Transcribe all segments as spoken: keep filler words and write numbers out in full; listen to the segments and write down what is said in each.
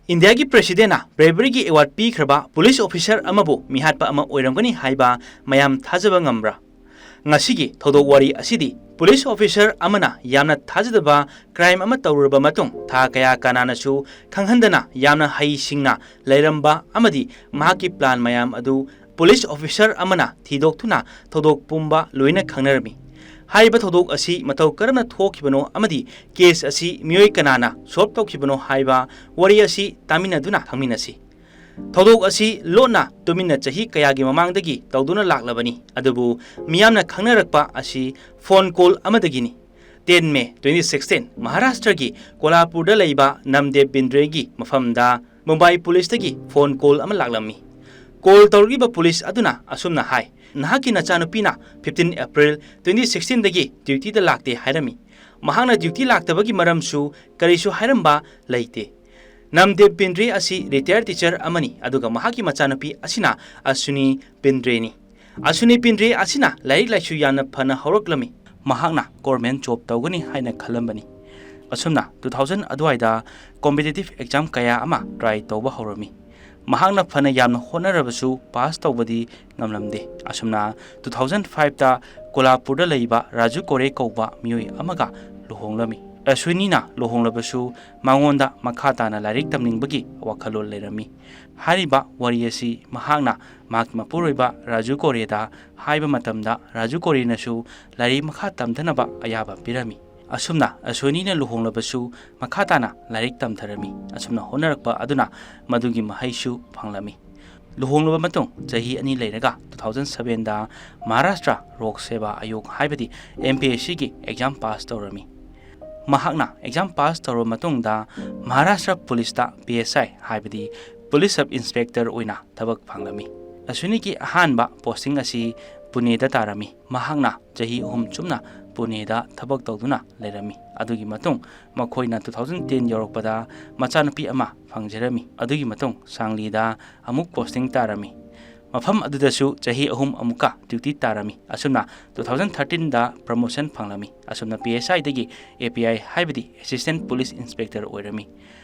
ꯏꯟꯗꯤꯌꯥꯒꯤ ꯄ꯭ꯔꯦꯁꯤꯗꯦꯟꯅ ꯕ꯭ꯔꯦꯕꯔꯤꯒꯤ award ꯄꯤꯈ꯭ꯔꯕ police officer ꯑꯃꯕꯨ ꯃꯤꯍꯥꯠꯄ ꯑꯃ ꯑꯣꯏꯔꯝꯒꯅꯤ ꯍꯥꯏꯕ ꯃꯌꯥꯝ ꯊꯥꯖꯕ ꯉꯝꯕ꯭ꯔꯥ? ꯉꯁꯤꯒꯤ ꯊꯧꯗꯣꯛ ꯋꯥꯔꯤ ꯑꯁꯤꯗꯤ ꯄꯨꯂꯤꯁ ꯑꯣꯐꯤꯁꯥꯔ ꯑꯃꯅ ꯌꯥꯝꯅ ꯊꯥꯖꯗꯕ ꯀ꯭ꯔꯥꯏꯝ ꯑꯃ ꯇꯧꯔꯨꯔꯕ ꯃꯇꯨꯡ ꯊꯥ ꯀꯌꯥ ꯀꯅꯥꯅꯁꯨ ꯈꯪꯍꯟꯗꯅ ꯌꯥꯝꯅ ꯍꯩꯁꯤꯡꯅ ꯂꯩꯔꯝꯕ ꯑꯃꯗꯤ ꯃꯍꯥꯛꯀꯤ ꯄ꯭ꯂꯥꯟ ꯃꯌꯥꯝ ꯑꯗꯨ ꯄꯨꯂꯤꯁ ꯑꯣꯐꯤꯁꯥꯔ ꯑꯃꯅ ꯊꯤꯗꯣꯛꯇꯨꯅ ꯊꯧꯗꯣꯛ ꯄꯨꯝꯕ ꯂꯣꯏꯅ ꯈꯪꯅꯔꯝꯃꯤ꯫ ꯍꯥꯏꯔꯤꯕ ꯊꯧꯗꯣꯛ ꯑꯁꯤ ꯃꯇꯧ ꯀꯔꯝꯅ ꯊꯣꯛꯈꯤꯕꯅꯣ ꯑꯃꯗꯤ ꯀꯦꯁ ꯑꯁꯤ ꯃꯤꯑꯣꯏ ꯀꯅꯥꯅ ꯁꯣꯜꯕ ꯇꯧꯈꯤꯕꯅꯣ ꯍꯥꯏꯕ ꯋꯥꯔꯤ ꯑꯁꯤ ꯇꯥꯃꯤꯟꯅꯗꯨꯅ ꯈꯪꯃꯤꯟꯅꯁꯤ꯫ ꯊꯧꯗꯣꯛ ꯑꯁꯤ ꯂꯣꯟꯅ ꯇꯨꯃꯤꯟꯅ ꯆꯍꯤ ꯀꯌꯥꯒꯤ ꯃꯃꯥꯡꯗꯒꯤ ꯇꯧꯗꯨꯅ ꯂꯥꯛꯂꯕꯅꯤ, ꯑꯗꯨꯕꯨ ꯃꯤꯌꯥꯝꯅ ꯈꯪꯅꯔꯛꯄ ꯑꯁꯤ ꯐꯣꯟ ꯀꯣꯜ ꯑꯃꯗꯒꯤꯅꯤ꯫ ꯇꯦꯟ ꯃꯦ ꯇ꯭ꯋꯦꯟꯇꯤ ꯁꯤꯛꯁꯇꯤꯟ, ꯃꯍꯥꯔꯥꯁꯇ꯭ꯔꯒꯤ ꯀꯣꯂꯥꯄꯨꯔꯗ ꯂꯩꯕ ꯅꯝꯗꯦꯕ ꯕꯤꯟꯗ꯭ꯔꯦꯒꯤ ꯃꯐꯝꯗ ꯃꯨꯝꯕꯥꯏ ꯄꯨꯂꯤꯁꯇꯒꯤ ꯐꯣꯟ ꯀꯣꯜ ꯑꯃ ꯂꯥꯛꯂꯝꯃꯤ꯫ ꯀꯣꯜ ꯇꯧꯔꯛꯂꯤꯕ ꯄꯨꯂꯤꯁ ꯑꯗꯨꯅ ꯑꯁꯨꯝꯅ ꯍꯥꯏ, "ꯅꯍꯥꯛꯀꯤ ꯅꯆꯥꯅꯨꯄꯤꯅ ꯐꯤꯐꯇꯤꯟ ꯑꯦꯄ꯭ꯔꯤꯜ ꯇ꯭ꯋꯦꯟꯇꯤ ꯁꯤꯛꯁꯇꯤꯟꯗꯒꯤ ꯗ꯭ꯌꯨꯇꯤꯗ ꯂꯥꯛꯇꯦ ꯍꯥꯏꯔꯝꯃꯤ꯫ ꯃꯍꯥꯛꯅ ꯗ꯭ꯌꯨꯇꯤ ꯂꯥꯛꯇꯕꯒꯤ ꯃꯔꯝꯁꯨ ꯀꯔꯤꯁꯨ ꯍꯥꯏꯔꯝꯕ ꯂꯩꯇꯦ꯫" ꯅꯝꯗꯦꯕ ꯕꯤꯟꯗ꯭ꯔꯦ ꯑꯁꯤ ꯔꯤꯇꯥꯌꯔ ꯇꯤꯆꯔ ꯑꯃꯅꯤ, ꯑꯗꯨꯒ ꯃꯍꯥꯛꯀꯤ ꯃꯆꯥꯅꯨꯄꯤ ꯑꯁꯤꯅ ꯑꯁ꯭ꯋꯤꯅꯤ ꯕꯤꯟꯗ꯭ꯔꯦꯅꯤ꯫ ꯑꯁ꯭ꯋꯤꯅꯤ ꯕꯤꯟꯗ꯭ꯔꯦ ꯑꯁꯤꯅ ꯂꯥꯏꯔꯤꯛ ꯂꯥꯏꯁꯨ ꯌꯥꯝꯅ ꯐꯅ ꯍꯧꯔꯛꯂꯝꯃꯤ꯫ ꯃꯍꯥꯛꯅ ꯒꯣꯔꯃꯦꯟ ꯖꯣꯕ ꯇꯧꯒꯅꯤ ꯍꯥꯏꯅ ꯈꯜꯂꯝꯕꯅꯤ꯫ ꯑꯁꯨꯝꯅ ꯇꯨ ꯊꯥꯎꯖꯟ ꯑꯗꯨꯋꯥꯏꯗ ꯀꯣꯝꯄꯤꯇꯤꯇꯤꯚ ꯑꯦꯛꯖꯥꯝ ꯀꯌꯥ ꯑꯃ ꯇ꯭ꯔꯥꯏ ꯇꯧꯕ ꯍꯧꯔꯝꯃꯤ꯫ ꯃꯍꯥꯛꯅ ꯐꯅ ꯌꯥꯝꯅ ꯍꯣꯠꯅꯔꯕꯁꯨ ꯄꯥꯁ ꯇꯧꯕꯗꯤ ꯉꯝꯂꯝꯗꯦ꯫ ꯑꯁꯨꯝꯅ ꯇꯨ ꯊꯥꯎꯖꯟ ꯐꯥꯏꯚꯇ ꯀꯣꯂꯥꯄꯨꯔꯗ ꯂꯩꯕ ꯔꯥꯖꯨ ꯀꯣꯔꯦ ꯀꯧꯕ ꯃꯤꯑꯣꯏ ꯑꯃꯒ ꯂꯨꯍꯣꯡꯂꯝꯃꯤ꯫ ꯑꯁ꯭ꯋꯤꯅꯤꯅ ꯂꯨꯍꯣꯡꯂꯕꯁꯨ ꯃꯉꯣꯟꯗ ꯃꯈꯥ ꯇꯥꯅ ꯂꯥꯏꯔꯤꯛ ꯇꯝꯅꯤꯡꯕꯒꯤ ꯋꯥꯈꯜꯂꯣꯟ ꯂꯩꯔꯝꯃꯤ꯫ ꯍꯥꯏꯔꯤꯕ ꯋꯥꯔꯤ ꯑꯁꯤ ꯃꯍꯥꯛꯅ ꯃꯍꯥꯛꯀꯤ ꯃꯄꯨꯔꯣꯏꯕ ꯔꯥꯖꯨ ꯀꯣꯔꯦꯗ ꯍꯥꯏꯕ ꯃꯇꯝꯗ ꯔꯥꯖꯨ ꯀꯣꯔꯦꯅꯁꯨ ꯂꯥꯏꯔꯤꯛ ꯃꯈꯥ ꯇꯝꯊꯅꯕ ꯑꯌꯥꯕ ꯄꯤꯔꯝꯃꯤ꯫ ꯑꯁꯨꯝꯅ ꯑꯁ꯭ꯋꯤꯅꯤꯅ ꯂꯨꯍꯣꯡꯂꯕꯁꯨ ꯃꯈꯥ ꯇꯥꯅ ꯂꯥꯏꯔꯤꯛ ꯇꯝꯊꯔꯝꯃꯤ꯫ ꯑꯁꯨꯝꯅ ꯍꯣꯠꯅꯔꯛꯄ ꯑꯗꯨꯅ ꯃꯗꯨꯒꯤ ꯃꯍꯩꯁꯨ ꯐꯪꯂꯝꯃꯤ꯫ ꯂꯨꯍꯣꯡꯂꯕ ꯃꯇꯨꯡ ꯆꯍꯤ ꯑꯅꯤ ꯂꯩꯔꯒ ꯇꯨ ꯊꯥꯎꯖꯟ ꯁꯚꯦꯟꯗ ꯃꯍꯥꯔꯥꯁꯇ꯭ꯔ ꯂꯣꯛ ꯁꯦꯕꯥ ꯑꯌꯣꯒ ꯍꯥꯏꯕꯗꯤ ꯑꯦꯝ ꯄꯤ ꯑꯦꯁ ꯁꯤꯒꯤ ꯑꯦꯛꯖꯥꯝ ꯄꯥꯁ ꯇꯧꯔꯝꯃꯤ꯫ ꯃꯍꯥꯛꯅ ꯑꯦꯛꯖꯥꯝ ꯄꯥꯁ ꯇꯧꯔꯕ ꯃꯇꯨꯡꯗ ꯃꯍꯥꯔꯥꯁꯇ꯭ꯔ ꯄꯨꯂꯤꯁꯇ ꯄꯤ ꯑꯦꯁ ꯑꯥꯏ ꯍꯥꯏꯕꯗꯤ ꯄꯨꯂꯤꯁ ꯁꯕ ꯏꯟꯁꯄꯦꯛꯇꯔ ꯑꯣꯏꯅ ꯊꯕꯛ ꯐꯪꯂꯝꯃꯤ꯫ ꯑꯁ꯭ꯋꯤꯅꯤꯒꯤ ꯑꯍꯥꯟꯕ ꯄꯣꯁꯇꯤꯡ ꯑꯁꯤ ꯄꯨꯅꯦꯗ ꯇꯥꯔꯝꯃꯤ꯫ ꯃꯍꯥꯛꯅ ꯆꯍꯤ ꯑꯍꯨꯝ ꯆꯨꯞꯅ ꯄꯨꯅꯦꯗ ꯊꯕꯛ ꯇꯧꯗꯨꯅ ꯂꯩꯔꯝꯃꯤ꯫ ꯑꯗꯨꯒꯤ ꯃꯇꯨꯡ ꯃꯈꯣꯏꯅ ꯇꯨ ꯊꯥꯎꯖꯟ ꯇꯦꯟ ꯌꯧꯔꯛꯄꯗ ꯃꯆꯥꯅꯨꯄꯤ ꯑꯃ ꯐꯪꯖꯔꯝꯃꯤ꯫ ꯑꯗꯨꯒꯤ ꯃꯇꯨꯡ ꯁꯥꯡꯂꯤꯗ ꯑꯃꯨꯛ ꯄꯣꯁꯇꯤꯡ ꯇꯥꯔꯝꯃꯤ꯫ ꯃꯐꯝ ꯑꯗꯨꯗꯁꯨ ꯆꯍꯤ ꯑꯍꯨꯝ ꯑꯃꯨꯛꯀ ꯗ꯭ꯌꯨꯇꯤ ꯇꯥꯔꯝꯃꯤ꯫ ꯑꯁꯨꯝꯅ ꯇꯨ ꯊꯥꯎꯖꯟ ꯊꯥꯔꯇꯤꯟꯗ ꯄ꯭ꯔꯃꯣꯁꯟ ꯐꯪꯂꯝꯃꯤ꯫ ꯑꯁꯨꯝꯅ P S ꯑꯥꯏꯗꯒꯤ A P I ꯍꯥꯏꯕꯗꯤ ꯑꯦꯁꯤꯁꯇꯦꯟꯠ ꯄꯨꯂꯤꯁ ꯏꯟꯁꯄꯦꯛꯇꯔ ꯑꯣꯏꯔꯝꯃꯤ꯫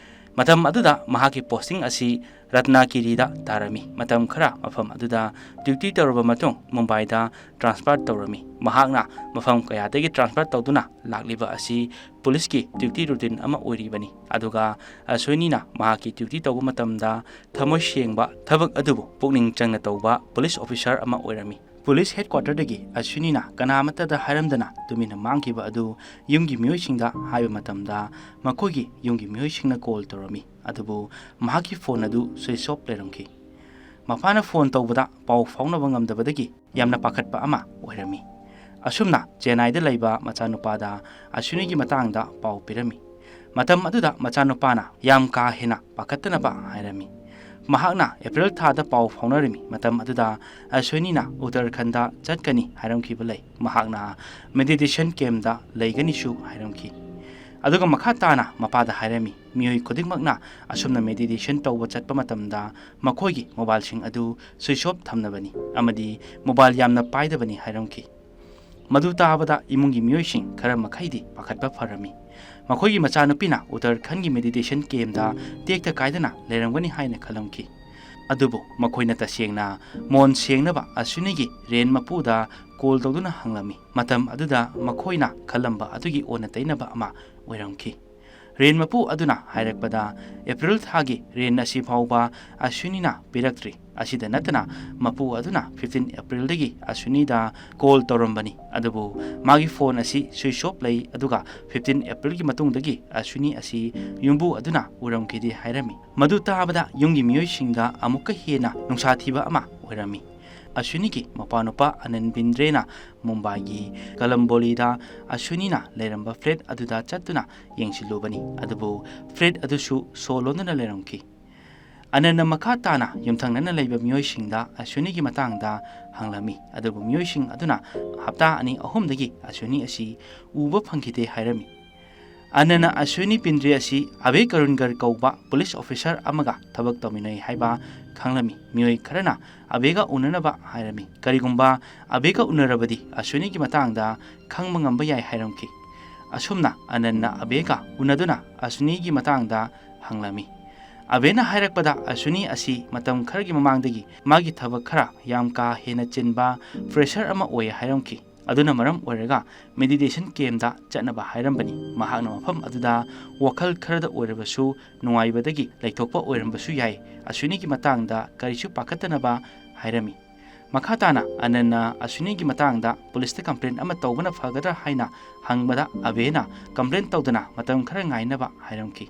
ꯃꯇꯝ ꯑꯗꯨꯗ ꯃꯍꯥꯛꯀꯤ posting ꯑꯁꯤ ꯔꯠꯅꯥꯒꯤꯔꯤꯗ ꯇꯥꯔꯝꯃꯤ꯫ ꯃꯇꯝ ꯈꯔ ꯃꯐꯝ ꯑꯗꯨꯗ duty ꯇꯧꯔꯕ ꯃꯇꯨꯡ ꯃꯨꯝꯕꯥꯏꯗ transfer ꯇꯧꯔꯝꯃꯤ꯫ ꯃꯍꯥꯛꯅ ꯃꯐꯝ ꯀꯌꯥꯗꯒꯤ transfer ꯇꯧꯗꯨꯅ ꯂꯥꯛꯂꯤꯕ ꯑꯁꯤ ꯄꯨꯂꯤꯁꯀꯤ duty routine ꯑꯃ ꯑꯣꯏꯔꯤꯕꯅꯤ꯫ ꯑꯗꯨꯒ ꯑꯁ꯭ꯋꯤꯅꯤꯅ ꯃꯍꯥꯛꯀꯤ duty ꯇꯧꯕ ꯃꯇꯝꯗ ꯊꯃꯣꯏ ꯁꯦꯡꯕ, ꯊꯕꯛ ꯑꯗꯨꯕꯨ ꯄꯨꯛꯅꯤꯡ ꯆꯪꯅ ꯇꯧꯕ police officer ꯑꯃ ꯑꯣꯏꯔꯝꯃꯤ꯫ Police headquarterꯗꯒꯤ ꯑꯁ꯭ꯋꯤꯅꯤꯅ ꯀꯅꯥꯃꯠꯇꯗ ꯍꯥꯏꯔꯝꯗꯅ ꯇꯨꯃꯤꯟꯅ ꯃꯥꯡꯈꯤꯕ ꯑꯗꯨ ꯌꯨꯝꯒꯤ ꯃꯤꯑꯣꯏꯁꯤꯡꯗ ꯍꯥꯏꯕ ꯃꯇꯝꯗ, ꯃꯈꯣꯏꯒꯤ ꯌꯨꯝꯒꯤ ꯃꯤꯑꯣꯏꯁꯤꯡꯅ call ꯇꯧꯔꯝꯃꯤ, ꯑꯗꯨꯕꯨ ꯃꯍꯥꯛꯀꯤ phone ꯑꯗꯨ switch off ꯂꯩꯔꯝꯈꯤ꯫ ꯃꯄꯥꯅ phone ꯇꯧꯕꯗ ꯄꯥꯎ ꯐꯥꯎꯅꯕ ꯉꯝꯗꯕꯗꯒꯤ ꯌꯥꯝꯅ ꯄꯥꯈꯠꯄ ꯑꯃ ꯑꯣꯏꯔꯝꯃꯤ꯫ ꯑꯁꯨꯝꯅ ꯆꯦꯟꯅꯥꯏꯗ ꯂꯩꯕ ꯃꯆꯥꯅꯨꯄꯥꯗ ꯑꯁ꯭ꯋꯤꯅꯤꯒꯤ ꯃꯇꯥꯡꯗ ꯄꯥꯎ ꯄꯤꯔꯝꯃꯤ꯫ ꯃꯇꯝ ꯑꯗꯨꯗ ꯃꯆꯥꯅꯨꯄꯥꯅ ꯌꯥꯝ ꯀꯥ ꯍꯦꯟꯅ ꯄꯥꯈꯠꯇꯅꯕ ꯍꯥꯏꯔꯝꯃꯤ꯫ ꯃꯍꯥꯛꯅ ꯑꯦꯄ꯭ꯔꯤꯜ ꯊꯥꯗ ꯄꯥꯎ ꯐꯥꯎꯅꯔꯝꯃꯤ꯫ ꯃꯇꯝ ꯑꯗꯨꯗ ꯑꯁ꯭ꯋꯤꯅꯤꯅ ꯎꯠꯇꯔꯈꯟꯗ ꯆꯠꯀꯅꯤ ꯍꯥꯏꯔꯝꯈꯤꯕ ꯂꯩ꯫ ꯃꯍꯥꯛꯅ meditation campꯇ ꯂꯩꯒꯅꯤꯁꯨ ꯍꯥꯏꯔꯝꯈꯤ꯫ ꯑꯗꯨꯒ ꯃꯈꯥ ꯇꯥꯅ ꯃꯄꯥꯗ ꯍꯥꯏꯔꯝꯃꯤ, ꯃꯤꯑꯣꯏ ꯈꯨꯗꯤꯡꯃꯛꯅ ꯑꯁꯨꯝꯅ meditation ꯇꯧꯕ ꯆꯠꯄ ꯃꯇꯝꯗ ꯃꯈꯣꯏꯒꯤ mobileꯁꯤꯡ ꯑꯗꯨ switch off ꯊꯝꯅꯕꯅꯤ ꯑꯃꯗꯤ mobile ꯌꯥꯝꯅ ꯄꯥꯏꯗꯕꯅꯤ ꯍꯥꯏꯔꯝꯈꯤ꯫ ꯃꯗꯨ ꯇꯥꯕꯗ ꯏꯃꯨꯡꯒꯤ ꯃꯤꯑꯣꯏꯁꯤꯡ ꯈꯔ ꯃꯈꯩꯗꯤ ꯄꯥꯈꯠꯄ ꯐꯔꯝꯃꯤ꯫ ꯃꯈꯣꯏꯒꯤ ꯃꯆꯥꯅꯨꯄꯤꯅ ꯎꯠꯇꯔꯈꯟꯒꯤ meditation campꯇ ꯇꯦꯛꯇ ꯀꯥꯏꯗꯅ ꯂꯩꯔꯝꯒꯅꯤ ꯍꯥꯏꯅ ꯈꯜꯂꯝꯈꯤ꯫ ꯑꯗꯨꯕꯨ ꯃꯈꯣꯏꯅ ꯇꯁꯦꯡꯅ ꯃꯣꯟ ꯁꯦꯡꯅꯕ ꯑꯁ꯭ꯋꯤꯅꯤꯒꯤ rent ꯃꯄꯨꯗ call ꯇꯧꯗꯨꯅ ꯍꯪꯂꯝꯃꯤ꯫ ꯃꯇꯝ ꯑꯗꯨꯗ ꯃꯈꯣꯏꯅ ꯈꯜꯂꯝꯕ ꯑꯗꯨꯒꯤ ꯑꯣꯟꯅ ꯇꯩꯅꯕ ꯑꯃ ꯑꯣꯏꯔꯝꯈꯤ꯫ Rent ꯃꯄꯨ ꯑꯗꯨꯅ ꯍꯥꯏꯔꯛꯄꯗ, ꯑꯦꯄ꯭ꯔꯤꯜ ꯊꯥꯒꯤ rent ꯑꯁꯤ ꯐꯥꯎꯕ ꯑꯁ꯭ꯋꯤꯅꯤꯅ ꯄꯤꯔꯛꯇ꯭ꯔꯤ꯫ ꯑꯁꯤꯗ ꯅꯠꯇꯅ ꯃꯄꯨ ꯑꯗꯨꯅ fifteen ꯑꯦꯄ꯭ꯔꯤꯜꯗꯒꯤ ꯑꯁ꯭ꯋꯤꯅꯤꯗ call ꯇꯧꯔꯝꯕꯅꯤ, ꯑꯗꯨꯕꯨ ꯃꯥꯒꯤ phone ꯑꯁꯤ switch off ꯂꯩ, ꯑꯗꯨꯒ fifteen ꯑꯦꯄ꯭ꯔꯤꯜꯒꯤ ꯃꯇꯨꯡꯗꯒꯤ ꯑꯁ꯭ꯋꯤꯅꯤ ꯑꯁꯤ ꯌꯨꯝꯕꯨ ꯑꯗꯨꯅ ꯎꯔꯝꯈꯤꯗꯦ ꯍꯥꯏꯔꯝꯃꯤ꯫ ꯃꯗꯨ ꯇꯥꯕꯗ ꯌꯨꯝꯒꯤ ꯃꯤꯑꯣꯏꯁꯤꯡꯗ ꯑꯃꯨꯛꯀ ꯍꯦꯟꯅ ꯅꯨꯡꯁꯥ ꯊꯤꯕ ꯑꯃ ꯑꯣꯏꯔꯝꯃꯤ꯫ ꯑꯁ꯭ꯋꯤꯅꯤꯒꯤ ꯃꯄꯥꯅꯨꯄꯥ ꯑꯅꯟ ꯕꯤꯟꯗ꯭ꯔꯦꯅ ꯃꯨꯝꯕꯥꯏꯒꯤ ꯀꯂꯝꯕꯣꯂꯤꯗ ꯑꯁ꯭ꯋꯤꯅꯤꯅ ꯂꯩꯔꯝꯕ flat ꯑꯗꯨꯗ ꯆꯠꯇꯨꯅ ꯌꯦꯡꯁꯤꯜꯂꯨꯕꯅꯤ, ꯑꯗꯨꯕꯨ flat ꯑꯗꯨꯁꯨ ꯁꯣ ꯂꯣꯟꯗꯨꯅ ꯂꯩꯔꯝꯈꯤ꯫ ꯑꯅꯟꯅ ꯃꯈꯥ ꯇꯥꯅ ꯌꯨꯝꯊꯪꯅꯅ ꯂꯩꯕ ꯃꯤꯑꯣꯏꯁꯤꯡꯗ ꯑꯁ꯭ꯋꯤꯅꯤꯒꯤ ꯃꯇꯥꯡꯗ ꯍꯪꯂꯝꯃꯤ, ꯑꯗꯨꯕꯨ ꯃꯤꯑꯣꯏꯁꯤꯡ ꯑꯗꯨꯅ ꯍꯞꯇꯥ ꯑꯅꯤ ꯑꯍꯨꯝꯗꯒꯤ ꯑꯁ꯭ꯋꯤꯅꯤ ꯑꯁꯤ ꯎꯕ ꯐꯪꯈꯤꯗꯦ ꯍꯥꯏꯔꯝꯃꯤ꯫ ꯑꯅꯟꯅ ꯑꯁ꯭ꯋꯤꯅꯤ ꯕꯤꯟꯗ꯭ꯔꯦ ꯑꯁꯤ ꯑꯕꯦ ꯀꯔꯨꯟꯒꯔ ꯀꯧꯕ police officer ꯑꯃꯒ ꯊꯕꯛ ꯇꯧꯃꯤꯟꯅꯩ ꯍꯥꯏꯕ ꯈꯪꯂꯝꯃꯤ꯫ ꯃꯤꯑꯣꯏ ꯈꯔꯅ ꯑꯕꯦꯒ ꯎꯅꯅꯕ ꯍꯥꯏꯔꯝꯃꯤ꯫ ꯀꯔꯤꯒꯨꯝꯕ ꯑꯕꯦꯒ ꯎꯅꯔꯕꯗꯤ ꯑꯁ꯭ꯋꯤꯅꯤꯒꯤ ꯃꯇꯥꯡꯗ ꯈꯪꯕ ꯉꯝꯕ ꯌꯥꯏ ꯍꯥꯏꯔꯝꯈꯤ꯫ ꯑꯁꯨꯝꯅ ꯑꯅꯟꯅ ꯑꯕꯦꯒ ꯎꯅꯗꯨꯅ ꯑꯁ꯭ꯋꯤꯅꯤꯒꯤ ꯃꯇꯥꯡꯗ ꯍꯪꯂꯝꯃꯤ꯫ ꯑꯕꯦꯅ ꯍꯥꯏꯔꯛꯄꯗ, ꯑꯁ꯭ꯋꯤꯅꯤ ꯑꯁꯤ ꯃꯇꯝ ꯈꯔꯒꯤ ꯃꯃꯥꯡꯗꯒꯤ ꯃꯥꯒꯤ ꯊꯕꯛ ꯈꯔ ꯌꯥꯝ ꯀꯥ ꯍꯦꯟꯅ ꯆꯤꯟꯕ pressure ꯑꯃ ꯑꯣꯏ ꯍꯥꯏꯔꯝꯈꯤ꯫ ꯑꯗꯨꯅ ꯃꯔꯝ ꯑꯣꯏꯔꯒ meditation campꯇ ꯆꯠꯅꯕ ꯍꯥꯏꯔꯝꯕꯅꯤ꯫ ꯃꯍꯥꯛꯅ ꯃꯐꯝ ꯑꯗꯨꯗ ꯋꯥꯈꯜ ꯈꯔꯗ ꯑꯣꯏꯔꯕꯁꯨ ꯅꯨꯡꯉꯥꯏꯕꯗꯒꯤ ꯂꯩꯊꯣꯛꯄ ꯑꯣꯏꯔꯝꯕꯁꯨ ꯌꯥꯏ꯫ ꯑꯁ꯭ꯋꯤꯅꯤꯒꯤ ꯃꯇꯥꯡꯗ ꯀꯔꯤꯁꯨ ꯄꯥꯈꯠꯇꯅꯕ ꯍꯥꯏꯔꯝꯃꯤ꯫ ꯃꯈꯥ ꯇꯥꯅ ꯑꯅꯟꯅ ꯑꯁ꯭ꯋꯤꯅꯤꯒꯤ ꯃꯇꯥꯡꯗ ꯄꯨꯂꯤꯁꯇ complain ꯑꯃ ꯇꯧꯕꯅ ꯐꯒꯗ꯭ꯔꯥ ꯍꯥꯏꯅ ꯍꯪꯕꯗ, ꯑꯕꯦꯅ complain ꯇꯧꯗꯅ ꯃꯇꯝ ꯈꯔ ꯉꯥꯏꯅꯕ ꯍꯥꯏꯔꯝꯈꯤ꯫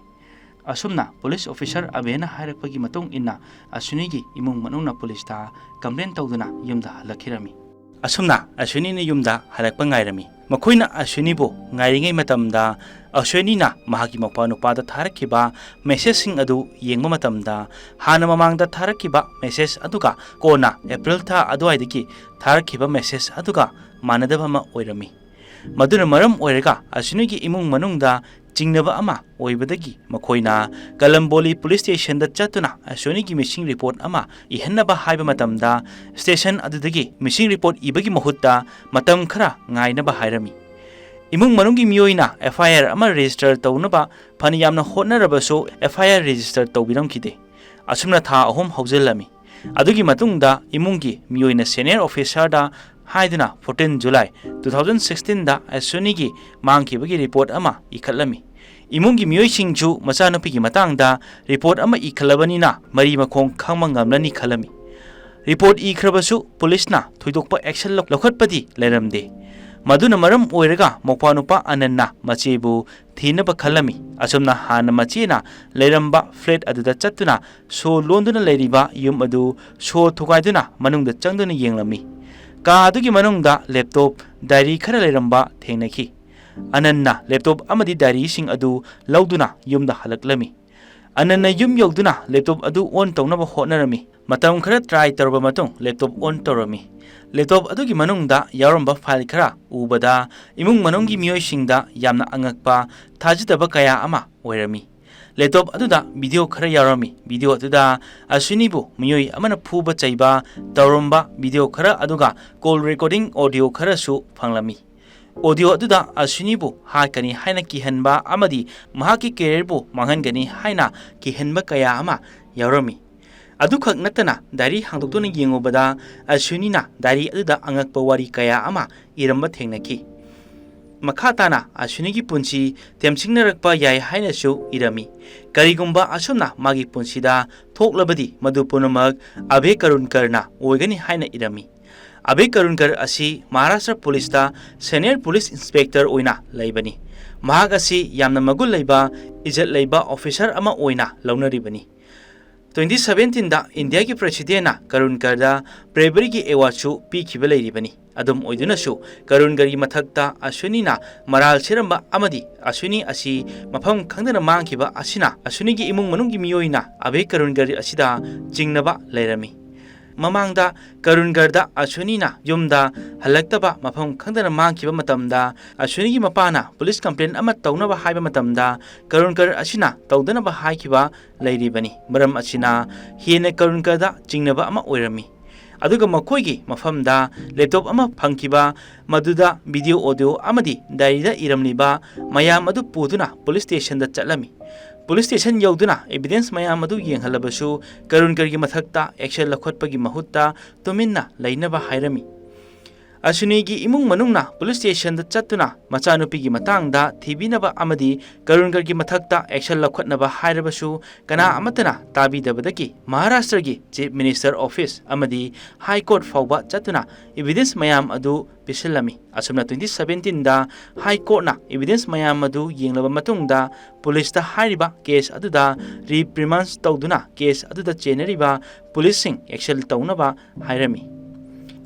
ꯑꯁꯨꯝꯅ police officer ꯑꯕꯦꯅ ꯍꯥꯏꯔꯛꯄꯒꯤ ꯃꯇꯨꯡ ꯏꯟꯅ ꯑꯁ꯭ꯋꯤꯅꯤꯒꯤ ꯏꯃꯨꯡ ꯃꯅꯨꯡꯅ ꯄꯨꯂꯤꯁꯇ complain ꯇꯧꯗꯨꯅ ꯌꯨꯝꯗ ꯍꯜꯂꯛꯈꯤꯔꯝꯃꯤ꯫ ꯑꯁꯨꯝꯅ ꯑꯁ꯭ꯋꯤꯅꯤꯅ ꯌꯨꯝꯗ ꯍꯜꯂꯛꯄ ꯉꯥꯏꯔꯝꯃꯤ꯫ ꯃꯈꯣꯏꯅ ꯑꯁ꯭ꯋꯤꯅꯤꯕꯨ ꯉꯥꯏꯔꯤꯉꯩ ꯃꯇꯝꯗ, ꯑꯁ꯭ꯋꯤꯅꯤꯅ ꯃꯍꯥꯛꯀꯤ ꯃꯧꯄ꯭ꯋꯥ ꯅꯨꯄꯥꯗ ꯊꯥꯔꯛꯈꯤꯕ messageꯁꯤꯡ ꯑꯗꯨ ꯌꯦꯡꯕ ꯃꯇꯝꯗ, ꯍꯥꯟꯅ ꯃꯃꯥꯡꯗ ꯊꯥꯔꯛꯈꯤꯕ message ꯑꯗꯨꯒ ꯀꯣꯟꯅ April ꯊꯥ ꯑꯗꯨꯋꯥꯏꯗꯒꯤ ꯊꯥꯔꯛꯈꯤꯕ message ꯑꯗꯨꯒ ꯃꯥꯟꯅꯗꯕ ꯑꯃ ꯑꯣꯏꯔꯝꯃꯤ꯫ ꯃꯗꯨꯅ ꯃꯔꯝ ꯑꯣꯏꯔꯒ ꯑꯁ꯭ꯋꯤꯅꯤꯒꯤ ꯏꯃꯨꯡ ꯃꯅꯨꯡꯗ ꯆꯤꯡꯅꯕ ꯑꯃ ꯑꯣꯏꯕꯗꯒꯤ ꯃꯈꯣꯏꯅ ꯀꯂꯝꯕꯣꯂꯤ police stationꯗ ꯆꯠꯇꯨꯅ ꯑꯁ꯭ꯋꯤꯅꯤꯒꯤ missing report ꯑꯃ ꯏꯍꯟꯅꯕ ꯍꯥꯏꯕ ꯃꯇꯝꯗ, station ꯑꯗꯨꯗꯒꯤ missing report ꯏꯕꯒꯤ ꯃꯍꯨꯠꯇ ꯃꯇꯝ ꯈꯔ ꯉꯥꯏꯅꯕ ꯍꯥꯏꯔꯝꯃꯤ꯫ ꯏꯃꯨꯡ ꯃꯅꯨꯡꯒꯤ ꯃꯤꯑꯣꯏꯅ F I R ꯑꯃ register ꯇꯧꯅꯕ ꯐꯅ ꯌꯥꯝꯅ ꯍꯣꯠꯅꯔꯕꯁꯨ F I R register ꯇꯧꯕꯤꯔꯝꯈꯤꯗꯦ꯫ ꯑꯁꯨꯝꯅ ꯊꯥ ꯑꯍꯨꯝ ꯍꯧꯖꯤꯜꯂꯝꯃꯤ꯫ ꯑꯗꯨꯒꯤ ꯃꯇꯨꯡꯗ ꯏꯃꯨꯡꯒꯤ ꯃꯤꯑꯣꯏꯅ senior officerꯗ ꯍꯥꯏꯗꯨꯅ fourteen July two thousand sixteenꯗ ꯑꯁ꯭ꯋꯤꯅꯤꯒꯤ ꯃꯥꯡꯈꯤꯕꯒꯤ report ꯑꯃ ꯏꯈꯠꯂꯝꯃꯤ꯫ ꯏꯃꯨꯡꯒꯤ ꯃꯤꯑꯣꯏꯁꯤꯡꯁꯨ ꯃꯆꯥꯅꯨꯄꯤꯒꯤ ꯃꯇꯥꯡꯗ report ꯑꯃ ꯏꯈꯠꯂꯕꯅꯤꯅ ꯃꯔꯤ ꯃꯈꯣꯡ ꯈꯪꯕ ꯉꯝꯂꯅꯤ ꯈꯜꯂꯝꯃꯤ꯫ Report ꯏꯈ꯭ꯔꯕꯁꯨ ꯄꯨꯂꯤꯁꯅ ꯊꯣꯏꯗꯣꯛꯄ action ꯂꯧ-, ꯂꯧꯈꯠꯄꯗꯤ ꯂꯩꯔꯝꯗꯦ꯫ ꯃꯗꯨꯅ ꯃꯔꯝ ꯑꯣꯏꯔꯒ ꯃꯧꯄ꯭ꯋꯥ ꯅꯨꯄꯥ ꯑꯅꯟꯅ ꯃꯆꯦꯕꯨ ꯊꯤꯅꯕ ꯈꯜꯂꯝꯃꯤ꯫ ꯑꯁꯨꯝꯅ ꯍꯥꯟꯅ ꯃꯆꯦꯅ ꯂꯩꯔꯝꯕ flat ꯑꯗꯨꯗ ꯆꯠꯇꯨꯅ ꯁꯣ ꯂꯣꯟꯗꯨꯅ ꯂꯩꯔꯤꯕ ꯌꯨꯝ ꯑꯗꯨ ꯁꯣ ꯊꯨꯒꯥꯏꯗꯨꯅ ꯃꯅꯨꯡꯗ ꯆꯪꯗꯨꯅ ꯌꯦꯡꯂꯝꯃꯤ꯫ ꯀꯥ ꯑꯗꯨꯒꯤ ꯃꯅꯨꯡꯗ laptop, diary ꯈꯔ ꯂꯩꯔꯝꯕ ꯊꯦꯡꯅꯈꯤ꯫ ꯑꯅꯟꯅ laptop ꯑꯃꯗꯤ diaryꯁꯤꯡ ꯑꯗꯨ ꯂꯧꯗꯨꯅ ꯌꯨꯝꯗ ꯍꯜꯂꯛꯂꯝꯃꯤ꯫ ꯑꯅꯟꯅ ꯌꯨꯝ ꯌꯧꯗꯨꯅ laptop ꯑꯗꯨ on ꯇꯧꯅꯕ ꯍꯣꯠꯅꯔꯝꯃꯤ꯫ ꯃꯇꯝ ꯈꯔ try ꯇꯧꯔꯕ ꯃꯇꯨꯡ laptop on ꯇꯧꯔꯝꯃꯤ꯫ Laptop ꯑꯗꯨꯒꯤ ꯃꯅꯨꯡꯗ ꯌꯥꯎꯔꯝꯕ file ꯈꯔ ꯎꯕꯗ ꯏꯃꯨꯡ ꯃꯅꯨꯡꯒꯤ ꯃꯤꯑꯣꯏꯁꯤꯡꯗ ꯌꯥꯝꯅ ꯑꯉꯛꯄ, ꯊꯥꯖꯗꯕ ꯀꯌꯥ ꯑꯃ ꯑꯣꯏꯔꯝꯃꯤ꯫ Laptop ꯑꯗꯨꯗ video ꯈꯔ ꯌꯥꯎꯔꯝꯃꯤ꯫ Video ꯑꯗꯨꯗ ꯑꯁ꯭ꯋꯤꯅꯤꯕꯨ ꯃꯤꯑꯣꯏ ꯑꯃꯅ ꯐꯨꯕ ꯆꯩꯕ ꯇꯧꯔꯝꯕ video ꯈꯔ, ꯑꯗꯨꯒ call recording audio ꯈꯔꯁꯨ ꯐꯪꯂꯝꯃꯤ꯫ ꯑꯣꯗꯤꯑꯣ ꯑꯗꯨꯗ ꯑꯁ꯭ꯋꯤꯅꯤꯕꯨ ꯍꯥꯠꯀꯅꯤ ꯍꯥꯏꯅ ꯀꯤꯍꯟꯕ ꯑꯃꯗꯤ ꯃꯍꯥꯛꯀꯤ ꯀꯦꯔꯤꯌꯔꯕꯨ ꯃꯥꯡꯍꯟꯒꯅꯤ ꯍꯥꯏꯅ ꯀꯤꯍꯟꯕ ꯀꯌꯥ ꯑꯃ ꯌꯥꯎꯔꯝꯃꯤ꯫ ꯑꯗꯨꯈꯛ ꯅꯠꯇꯅ, ꯗꯥꯏꯔꯤ ꯍꯥꯡꯗꯣꯛꯇꯨꯅ ꯌꯦꯡꯉꯨꯕꯗ, ꯑꯁ꯭ꯋꯤꯅꯤꯅ ꯗꯥꯏꯔꯤ ꯑꯗꯨꯗ ꯑꯉꯛꯄ ꯋꯥꯔꯤ ꯀꯌꯥ ꯑꯃ ꯏꯔꯝꯕ ꯊꯦꯡꯅꯈꯤ꯫ ꯃꯈꯥ ꯇꯥꯅ ꯑꯁ꯭ꯋꯤꯅꯤꯒꯤ ꯄꯨꯟꯁꯤ ꯇꯦꯝꯁꯤꯡꯅꯔꯛꯄ ꯌꯥꯏ ꯍꯥꯏꯅꯁꯨ ꯏꯔꯝꯃꯤ꯫ ꯀꯔꯤꯒꯨꯝꯕ ꯑꯁꯨꯝꯅ ꯃꯥꯒꯤ ꯄꯨꯟꯁꯤꯗ ꯊꯣꯛꯂꯕꯗꯤ, ꯃꯗꯨ ꯄꯨꯝꯅꯃꯛ ꯑꯚꯦ ꯀꯔꯨꯟꯀꯔꯅ ꯑꯣꯏꯒꯅꯤ ꯍꯥꯏꯅ ꯏꯔꯝꯃꯤ꯫ ꯑꯚꯦ ꯀꯔꯨꯟꯀꯔ ꯑꯁꯤ ꯃꯍꯥꯔꯥꯁꯇ꯭ꯔ ꯄꯨꯂꯤꯁꯇ ꯁꯦꯅꯤꯌꯔ ꯄꯨꯂꯤꯁ ꯏꯟꯁꯄꯦꯛꯇꯔ ꯑꯣꯏꯅ ꯂꯩꯕꯅꯤ꯫ ꯃꯍꯥꯛ ꯑꯁꯤ ꯌꯥꯝꯅ ꯃꯒꯨꯟ ꯂꯩꯕ, ꯏꯖꯠ ꯂꯩꯕ ꯑꯣꯐꯤꯁꯥꯔ ꯑꯃ ꯑꯣꯏꯅ ꯂꯧꯅꯔꯤꯕꯅꯤ꯫ ꯇ꯭ꯋꯦꯟꯇꯤ ꯁꯚꯦꯟꯇꯤꯟꯗ ꯏꯟꯗꯤꯌꯥꯒꯤ ꯄ꯭ꯔꯦꯁꯤꯗꯦꯟꯅ ꯀꯔꯨꯟꯀꯔꯗ ꯕ꯭ꯔꯦꯕꯔꯤꯒꯤ ꯑꯦꯋꯥꯔꯗꯁꯨ ꯄꯤꯈꯤꯕ ꯂꯩꯔꯤꯕꯅꯤ꯫ ꯑꯗꯨꯝ ꯑꯣꯏꯗꯨꯅꯁꯨ, ꯀꯔꯨꯟꯀꯔꯒꯤ ꯃꯊꯛꯇ ꯑꯁ꯭ꯋꯤꯅꯤꯅ ꯃꯔꯥꯜ ꯁꯤꯔꯝꯕ ꯑꯃꯗꯤ ꯑꯁ꯭ꯋꯤꯅꯤ ꯑꯁꯤ ꯃꯐꯝ ꯈꯪꯗꯅ ꯃꯥꯡꯈꯤꯕ ꯑꯁꯤꯅ ꯑꯁ꯭ꯋꯤꯅꯤꯒꯤ ꯏꯃꯨꯡ ꯃꯅꯨꯡꯒꯤ ꯃꯤꯑꯣꯏꯅ ꯑꯚꯦ ꯀꯔꯨꯟꯀꯔ ꯑꯁꯤꯗ ꯆꯤꯡꯅꯕ ꯂꯩꯔꯝꯃꯤ꯫ ꯃꯃꯥꯡꯗ ꯀꯔꯨꯟꯀꯔꯗ ꯑꯁ꯭ꯋꯤꯅꯤꯅ ꯌꯨꯝꯗ ꯍꯜꯂꯛꯇꯕ, ꯃꯐꯝ ꯈꯪꯗꯅ ꯃꯥꯡꯈꯤꯕ ꯃꯇꯝꯗ, ꯑꯁ꯭ꯋꯤꯅꯤꯒꯤ ꯃꯄꯥꯅ ꯄꯨꯂꯤꯁ ꯀꯝꯄ꯭ꯂꯦꯟ ꯑꯃ ꯇꯧꯅꯕ ꯍꯥꯏꯕ ꯃꯇꯝꯗ, ꯀꯔꯨꯟꯀꯔ ꯑꯁꯤꯅ ꯇꯧꯗꯅꯕ ꯍꯥꯏꯈꯤꯕ ꯂꯩꯔꯤꯕꯅꯤ꯫ ꯃꯔꯝ ꯑꯁꯤꯅ ꯍꯦꯟꯅ ꯀꯔꯨꯟꯀꯔꯗ ꯆꯤꯡꯅꯕ ꯑꯃ ꯑꯣꯏꯔꯝꯃꯤ꯫ ꯑꯗꯨꯒ ꯃꯈꯣꯏꯒꯤ ꯃꯐꯝꯗ ꯂꯦꯞꯇꯣꯞ ꯑꯃ ꯐꯪꯈꯤꯕ, ꯃꯗꯨꯗ ꯚꯤꯗꯤꯑꯣ, ꯑꯣꯗꯤꯑꯣ ꯑꯃꯗꯤ ꯗꯥꯏꯔꯤꯗ ꯏꯔꯝꯂꯤꯕ ꯃꯌꯥꯝ ꯑꯗꯨ ꯄꯨꯗꯨꯅ ꯄꯨꯂꯤꯁ ꯁ꯭ꯇꯦꯁꯟꯗ ꯆꯠꯂꯝꯃꯤ꯫ ꯄꯨꯂꯤꯁ ꯁ꯭ꯇꯦꯁꯟ ꯌꯧꯗꯨꯅ ꯑꯦꯚꯤꯗꯦꯟꯁ ꯃꯌꯥꯝ ꯑꯗꯨ ꯌꯦꯡꯍꯜꯂꯕꯁꯨ, ꯀꯔꯨꯟꯀꯔꯒꯤ ꯃꯊꯛꯇ ꯑꯦꯛꯁꯟ ꯂꯧꯈꯠꯄꯒꯤ ꯃꯍꯨꯠꯇ ꯇꯨꯃꯤꯟꯅ ꯂꯩꯅꯕ ꯍꯥꯏꯔꯝꯃꯤ꯫ ꯑꯁ꯭ꯋꯤꯅꯤꯒꯤ ꯏꯃꯨꯡ ꯃꯅꯨꯡꯅ ꯄꯨꯂꯤꯁ ꯁ꯭ꯇꯦꯁꯟꯗ ꯆꯠꯇꯨꯅ ꯃꯆꯥꯅꯨꯄꯤꯒꯤ ꯃꯇꯥꯡꯗ ꯊꯤꯕꯤꯅꯕ ꯑꯃꯗꯤ ꯀꯔꯨꯟꯀꯔꯒꯤ ꯃꯊꯛꯇ ꯑꯦꯛꯁꯟ ꯂꯧꯈꯠꯅꯕ ꯍꯥꯏꯔꯕꯁꯨ, ꯀꯅꯥ ꯑꯃꯠꯇꯅ ꯇꯥꯕꯤꯗꯕꯗꯒꯤ ꯃꯍꯥꯔꯥꯁꯇ꯭ꯔꯒꯤ ꯆꯤꯐ ꯃꯤꯅꯤꯁꯇꯔ ꯑꯣꯐꯤꯁ ꯑꯃꯗꯤ ꯍꯥꯏ ꯀꯣꯔꯠ ꯐꯥꯎꯕ ꯆꯠꯇꯨꯅ ꯏꯚꯤꯗꯦꯟꯁ ꯃꯌꯥꯝ ꯑꯗꯨ ꯄꯤꯁꯤꯜꯂꯝꯃꯤ꯫ ꯑꯁꯨꯝꯅ, ꯇ꯭ꯋꯦꯟꯇꯤ ꯁꯚꯦꯟꯇꯤꯟꯗ ꯍꯥꯏ ꯀꯣꯔꯠꯅ ꯏꯚꯤꯗꯦꯟꯁ ꯃꯌꯥꯝ ꯑꯗꯨ ꯌꯦꯡꯂꯕ ꯃꯇꯨꯡꯗ, ꯄꯨꯂꯤꯁꯇ ꯍꯥꯏꯔꯤꯕ ꯀꯦꯁ ꯑꯗꯨꯗ ꯔꯤꯄ꯭ꯔꯤꯃꯥꯟꯁ ꯇꯧꯗꯨꯅ ꯀꯦꯁ ꯑꯗꯨꯗ ꯆꯦꯟꯅꯔꯤꯕ ꯄꯨꯂꯤꯁꯁꯤꯡ ꯑꯦꯛꯁꯟ ꯇꯧꯅꯕ ꯍꯥꯏꯔꯝꯃꯤ꯫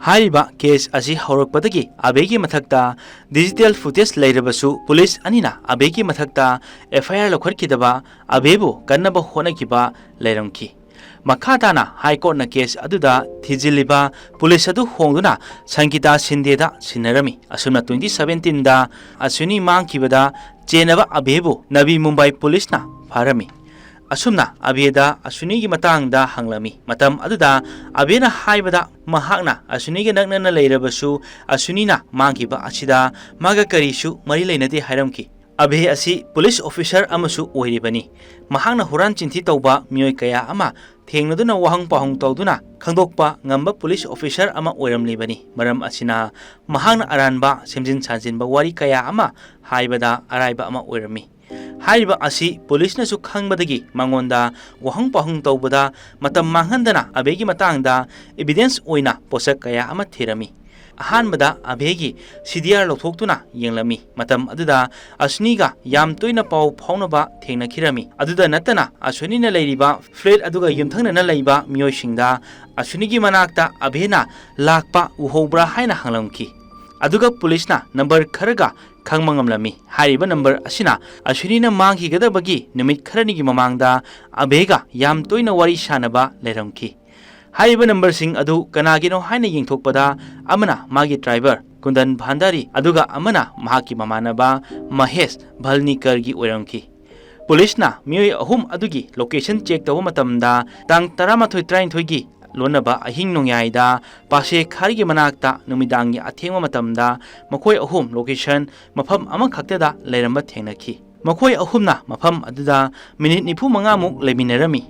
ꯍꯥꯏꯔꯤꯕ ꯀꯦꯁ ꯑꯁꯤ ꯍꯧꯔꯛꯄꯗꯒꯤ ꯑꯕꯦꯒꯤ ꯃꯊꯛꯇ ꯗꯤꯖꯤꯇꯦꯜ ꯐꯨꯇꯦꯖ ꯂꯩꯔꯕꯁꯨ, ꯄꯨꯂꯤꯁ ꯑꯅꯤꯅ ꯑꯕꯦꯒꯤ ꯃꯊꯛꯇ ꯑꯦꯐ ꯑꯥꯏ ꯑꯥꯔ ꯂꯧꯈꯠꯈꯤꯗꯕ ꯑꯕꯦꯕꯨ ꯀꯟꯅꯕ ꯍꯣꯠꯅꯈꯤꯕ ꯂꯩꯔꯝꯈꯤ꯫ ꯃꯈꯥ ꯇꯥꯅ ꯍꯥꯏ ꯀꯣꯔꯠꯅ ꯀꯦꯁ ꯑꯗꯨꯗ ꯊꯤꯖꯤꯜꯂꯤꯕ ꯄꯨꯂꯤꯁ ꯑꯗꯨ ꯍꯣꯡꯗꯨꯅ ꯁꯪꯒꯤꯇꯥ ꯁꯤꯟꯗꯦꯗ ꯁꯤꯟꯅꯔꯝꯃꯤ꯫ ꯑꯁꯨꯝꯅ, ꯇ꯭ꯋꯦꯟꯇꯤ ꯁꯚꯦꯟꯇꯤꯟꯗ ꯑꯁ꯭ꯋꯤꯅꯤ ꯃꯥꯡꯈꯤꯕꯗ ꯆꯦꯟꯅꯕ ꯑꯕꯦꯕꯨ ꯅꯕꯤ ꯃꯨꯝꯕꯥꯏ ꯄꯨꯂꯤꯁꯅ ꯐꯥꯔꯝꯃꯤ꯫ ꯑꯁꯨꯝꯅ ꯑꯕꯦꯗ ꯑꯁ꯭ꯋꯤꯅꯤꯒꯤ ꯃꯇꯥꯡꯗ ꯍꯪꯂꯝꯃꯤ꯫ ꯃꯇꯝ ꯑꯗꯨꯗ ꯑꯕꯦꯅ ꯍꯥꯏꯕꯗ, ꯃꯍꯥꯛꯅ ꯑꯁ꯭ꯋꯤꯅꯤꯒ ꯅꯛꯅꯅ ꯂꯩꯔꯕꯁꯨ, ꯑꯁ꯭ꯋꯤꯅꯤꯅ ꯃꯥꯡꯈꯤꯕ ꯑꯁꯤꯗ ꯃꯥꯒ ꯀꯔꯤꯁꯨ ꯃꯔꯤ ꯂꯩꯅꯗꯦ ꯍꯥꯏꯔꯝꯈꯤ꯫ ꯑꯕꯦ ꯑꯁꯤ ꯄꯨꯂꯤꯁ ꯑꯣꯐꯤꯁꯥꯔ ꯑꯃꯁꯨ ꯑꯣꯏꯔꯤꯕꯅꯤ꯫ ꯃꯍꯥꯛꯅ ꯍꯨꯔꯥꯟ ꯆꯤꯟꯊꯤ ꯇꯧꯕ ꯃꯤꯑꯣꯏ ꯀꯌꯥ ꯑꯃ ꯊꯦꯡꯅꯗꯨꯅ ꯋꯥꯍꯪ ꯄꯥꯎꯍꯪ ꯇꯧꯗꯨꯅ ꯈꯪꯗꯣꯛꯄ ꯉꯝꯕ ꯄꯨꯂꯤꯁ ꯑꯣꯐꯤꯁꯥꯔ ꯑꯃ ꯑꯣꯏꯔꯝꯂꯤꯕꯅꯤ꯫ ꯃꯔꯝ ꯑꯁꯤꯅ, ꯃꯍꯥꯛꯅ ꯑꯔꯥꯟꯕ ꯁꯦꯝꯖꯤꯟ ꯁꯥꯖꯤꯟꯕ ꯋꯥꯔꯤ ꯀꯌꯥ ꯑꯃ ꯍꯥꯏꯕꯗ ꯑꯔꯥꯏꯕ ꯑꯃ ꯑꯣꯏꯔꯝꯃꯤ꯫ ꯍꯥꯏꯔꯤꯕ ꯑꯁꯤ ꯄꯨꯂꯤꯁꯅꯁꯨ ꯈꯪꯕꯗꯒꯤ ꯃꯉꯣꯟꯗ ꯋꯥꯍꯪ ꯄꯥꯎꯍꯪ ꯇꯧꯕꯗ ꯃꯇꯝ ꯃꯥꯡꯍꯟꯗꯅ ꯑꯕꯦꯒꯤ ꯃꯇꯥꯡꯗ ꯏꯕꯤꯗꯦꯟꯁ ꯑꯣꯏꯅ ꯄꯣꯠꯁꯛ ꯀꯌꯥ ꯑꯃ ꯊꯤꯔꯝꯃꯤ꯫ ꯑꯍꯥꯟꯕꯗ ꯑꯕꯦꯒꯤ ꯁꯤ ꯗꯤ ꯑꯥꯔ ꯂꯧꯊꯣꯛꯇꯨꯅ ꯌꯦꯡꯂꯝꯃꯤ꯫ ꯃꯇꯝ ꯑꯗꯨꯗ ꯑꯁ꯭ꯋꯤꯅꯤꯒ ꯌꯥꯝ ꯇꯣꯏꯅ ꯄꯥꯎ ꯐꯥꯎꯅꯕ ꯊꯦꯡꯅꯈꯤꯔꯝꯃꯤ꯫ ꯑꯗꯨꯗ ꯅꯠꯇꯅ, ꯑꯁ꯭ꯋꯤꯅꯤꯅ ꯂꯩꯔꯤꯕ ꯐ꯭ꯂꯦꯠ ꯑꯗꯨꯒ ꯌꯨꯝꯊꯪꯅꯅ ꯂꯩꯕ ꯃꯤꯑꯣꯏꯁꯤꯡꯗ ꯑꯁ꯭ꯋꯤꯅꯤꯒꯤ ꯃꯅꯥꯛꯇ ꯑꯕꯦꯅ ꯂꯥꯛꯄ ꯎꯍꯧꯕ꯭ꯔꯥ ꯍꯥꯏꯅ ꯍꯪꯂꯝꯈꯤ꯫ ꯑꯗꯨꯒ ꯄꯨꯂꯤꯁꯅ ꯅꯝꯕꯔ ꯈꯔꯒ ꯈꯪꯕ ꯉꯝꯂꯝꯃꯤ꯫ ꯍꯥꯏꯔꯤꯕ ꯅꯝꯕꯔ ꯑꯁꯤꯅ ꯑꯁ꯭ꯋꯤꯅꯤꯅ ꯃꯥꯡꯈꯤꯒꯗꯕꯒꯤ ꯅꯨꯃꯤꯠ ꯈꯔꯅꯤꯒꯤ ꯃꯃꯥꯡꯗ ꯑꯕꯦꯒ ꯌꯥꯝ ꯇꯣꯏꯅ ꯋꯥꯔꯤ ꯁꯥꯟꯅꯕ ꯂꯩꯔꯝꯈꯤ꯫ ꯍꯥꯏꯔꯤꯕ ꯅꯝꯕꯔꯁꯤꯡ ꯑꯗꯨ ꯀꯅꯥꯒꯤꯅꯣ ꯍꯥꯏꯅ ꯌꯦꯡꯊꯣꯛꯄꯗ, ꯑꯃꯅ ꯃꯥꯒꯤ ꯗ꯭ꯔꯥꯏꯚꯔ ꯀꯨꯟꯗꯟ ꯚꯥꯟꯗꯥꯔꯤ, ꯑꯗꯨꯒ ꯑꯃꯅ ꯃꯍꯥꯛꯀꯤ ꯃꯃꯥꯟꯅꯕ ꯃꯍꯦꯁ ꯚꯜꯅꯤꯀꯔꯒꯤ ꯑꯣꯏꯔꯝꯈꯤ꯫ ꯄꯨꯂꯤꯁꯅ ꯃꯤꯑꯣꯏ ꯑꯍꯨꯝ ꯑꯗꯨꯒꯤ ꯂꯣꯀꯦꯁꯟ ꯆꯦꯛ ꯇꯧꯕ ꯃꯇꯝꯗ, ꯇꯥꯡ ꯇꯔꯥꯃꯥꯊꯣꯏ ꯇꯔꯥꯅꯤꯊꯣꯏꯒꯤ ꯂꯣꯟꯅꯕ ꯑꯍꯤꯡ ꯅꯣꯡꯌꯥꯏꯗ ꯄꯥꯁꯦ ꯈꯥꯔꯤꯒꯤ ꯃꯅꯥꯛꯇ ꯅꯨꯃꯤꯗꯥꯡꯒꯤ ꯑꯊꯦꯡꯕ ꯃꯇꯝꯗ ꯃꯈꯣꯏ ꯑꯍꯨꯝ ꯂꯣꯀꯦꯁꯟ ꯃꯐꯝ ꯑꯃꯈꯛꯇꯗ ꯂꯩꯔꯝꯕ ꯊꯦꯡꯅꯈꯤ꯫ ꯃꯈꯣꯏ ꯑꯍꯨꯝꯅ ꯃꯐꯝ ꯑꯗꯨꯗ ꯃꯤꯅꯤꯠ ꯅꯤꯐꯨ ꯃꯉꯥꯃꯨꯛ ꯂꯩꯃꯤꯟꯅꯔꯝꯃꯤ꯫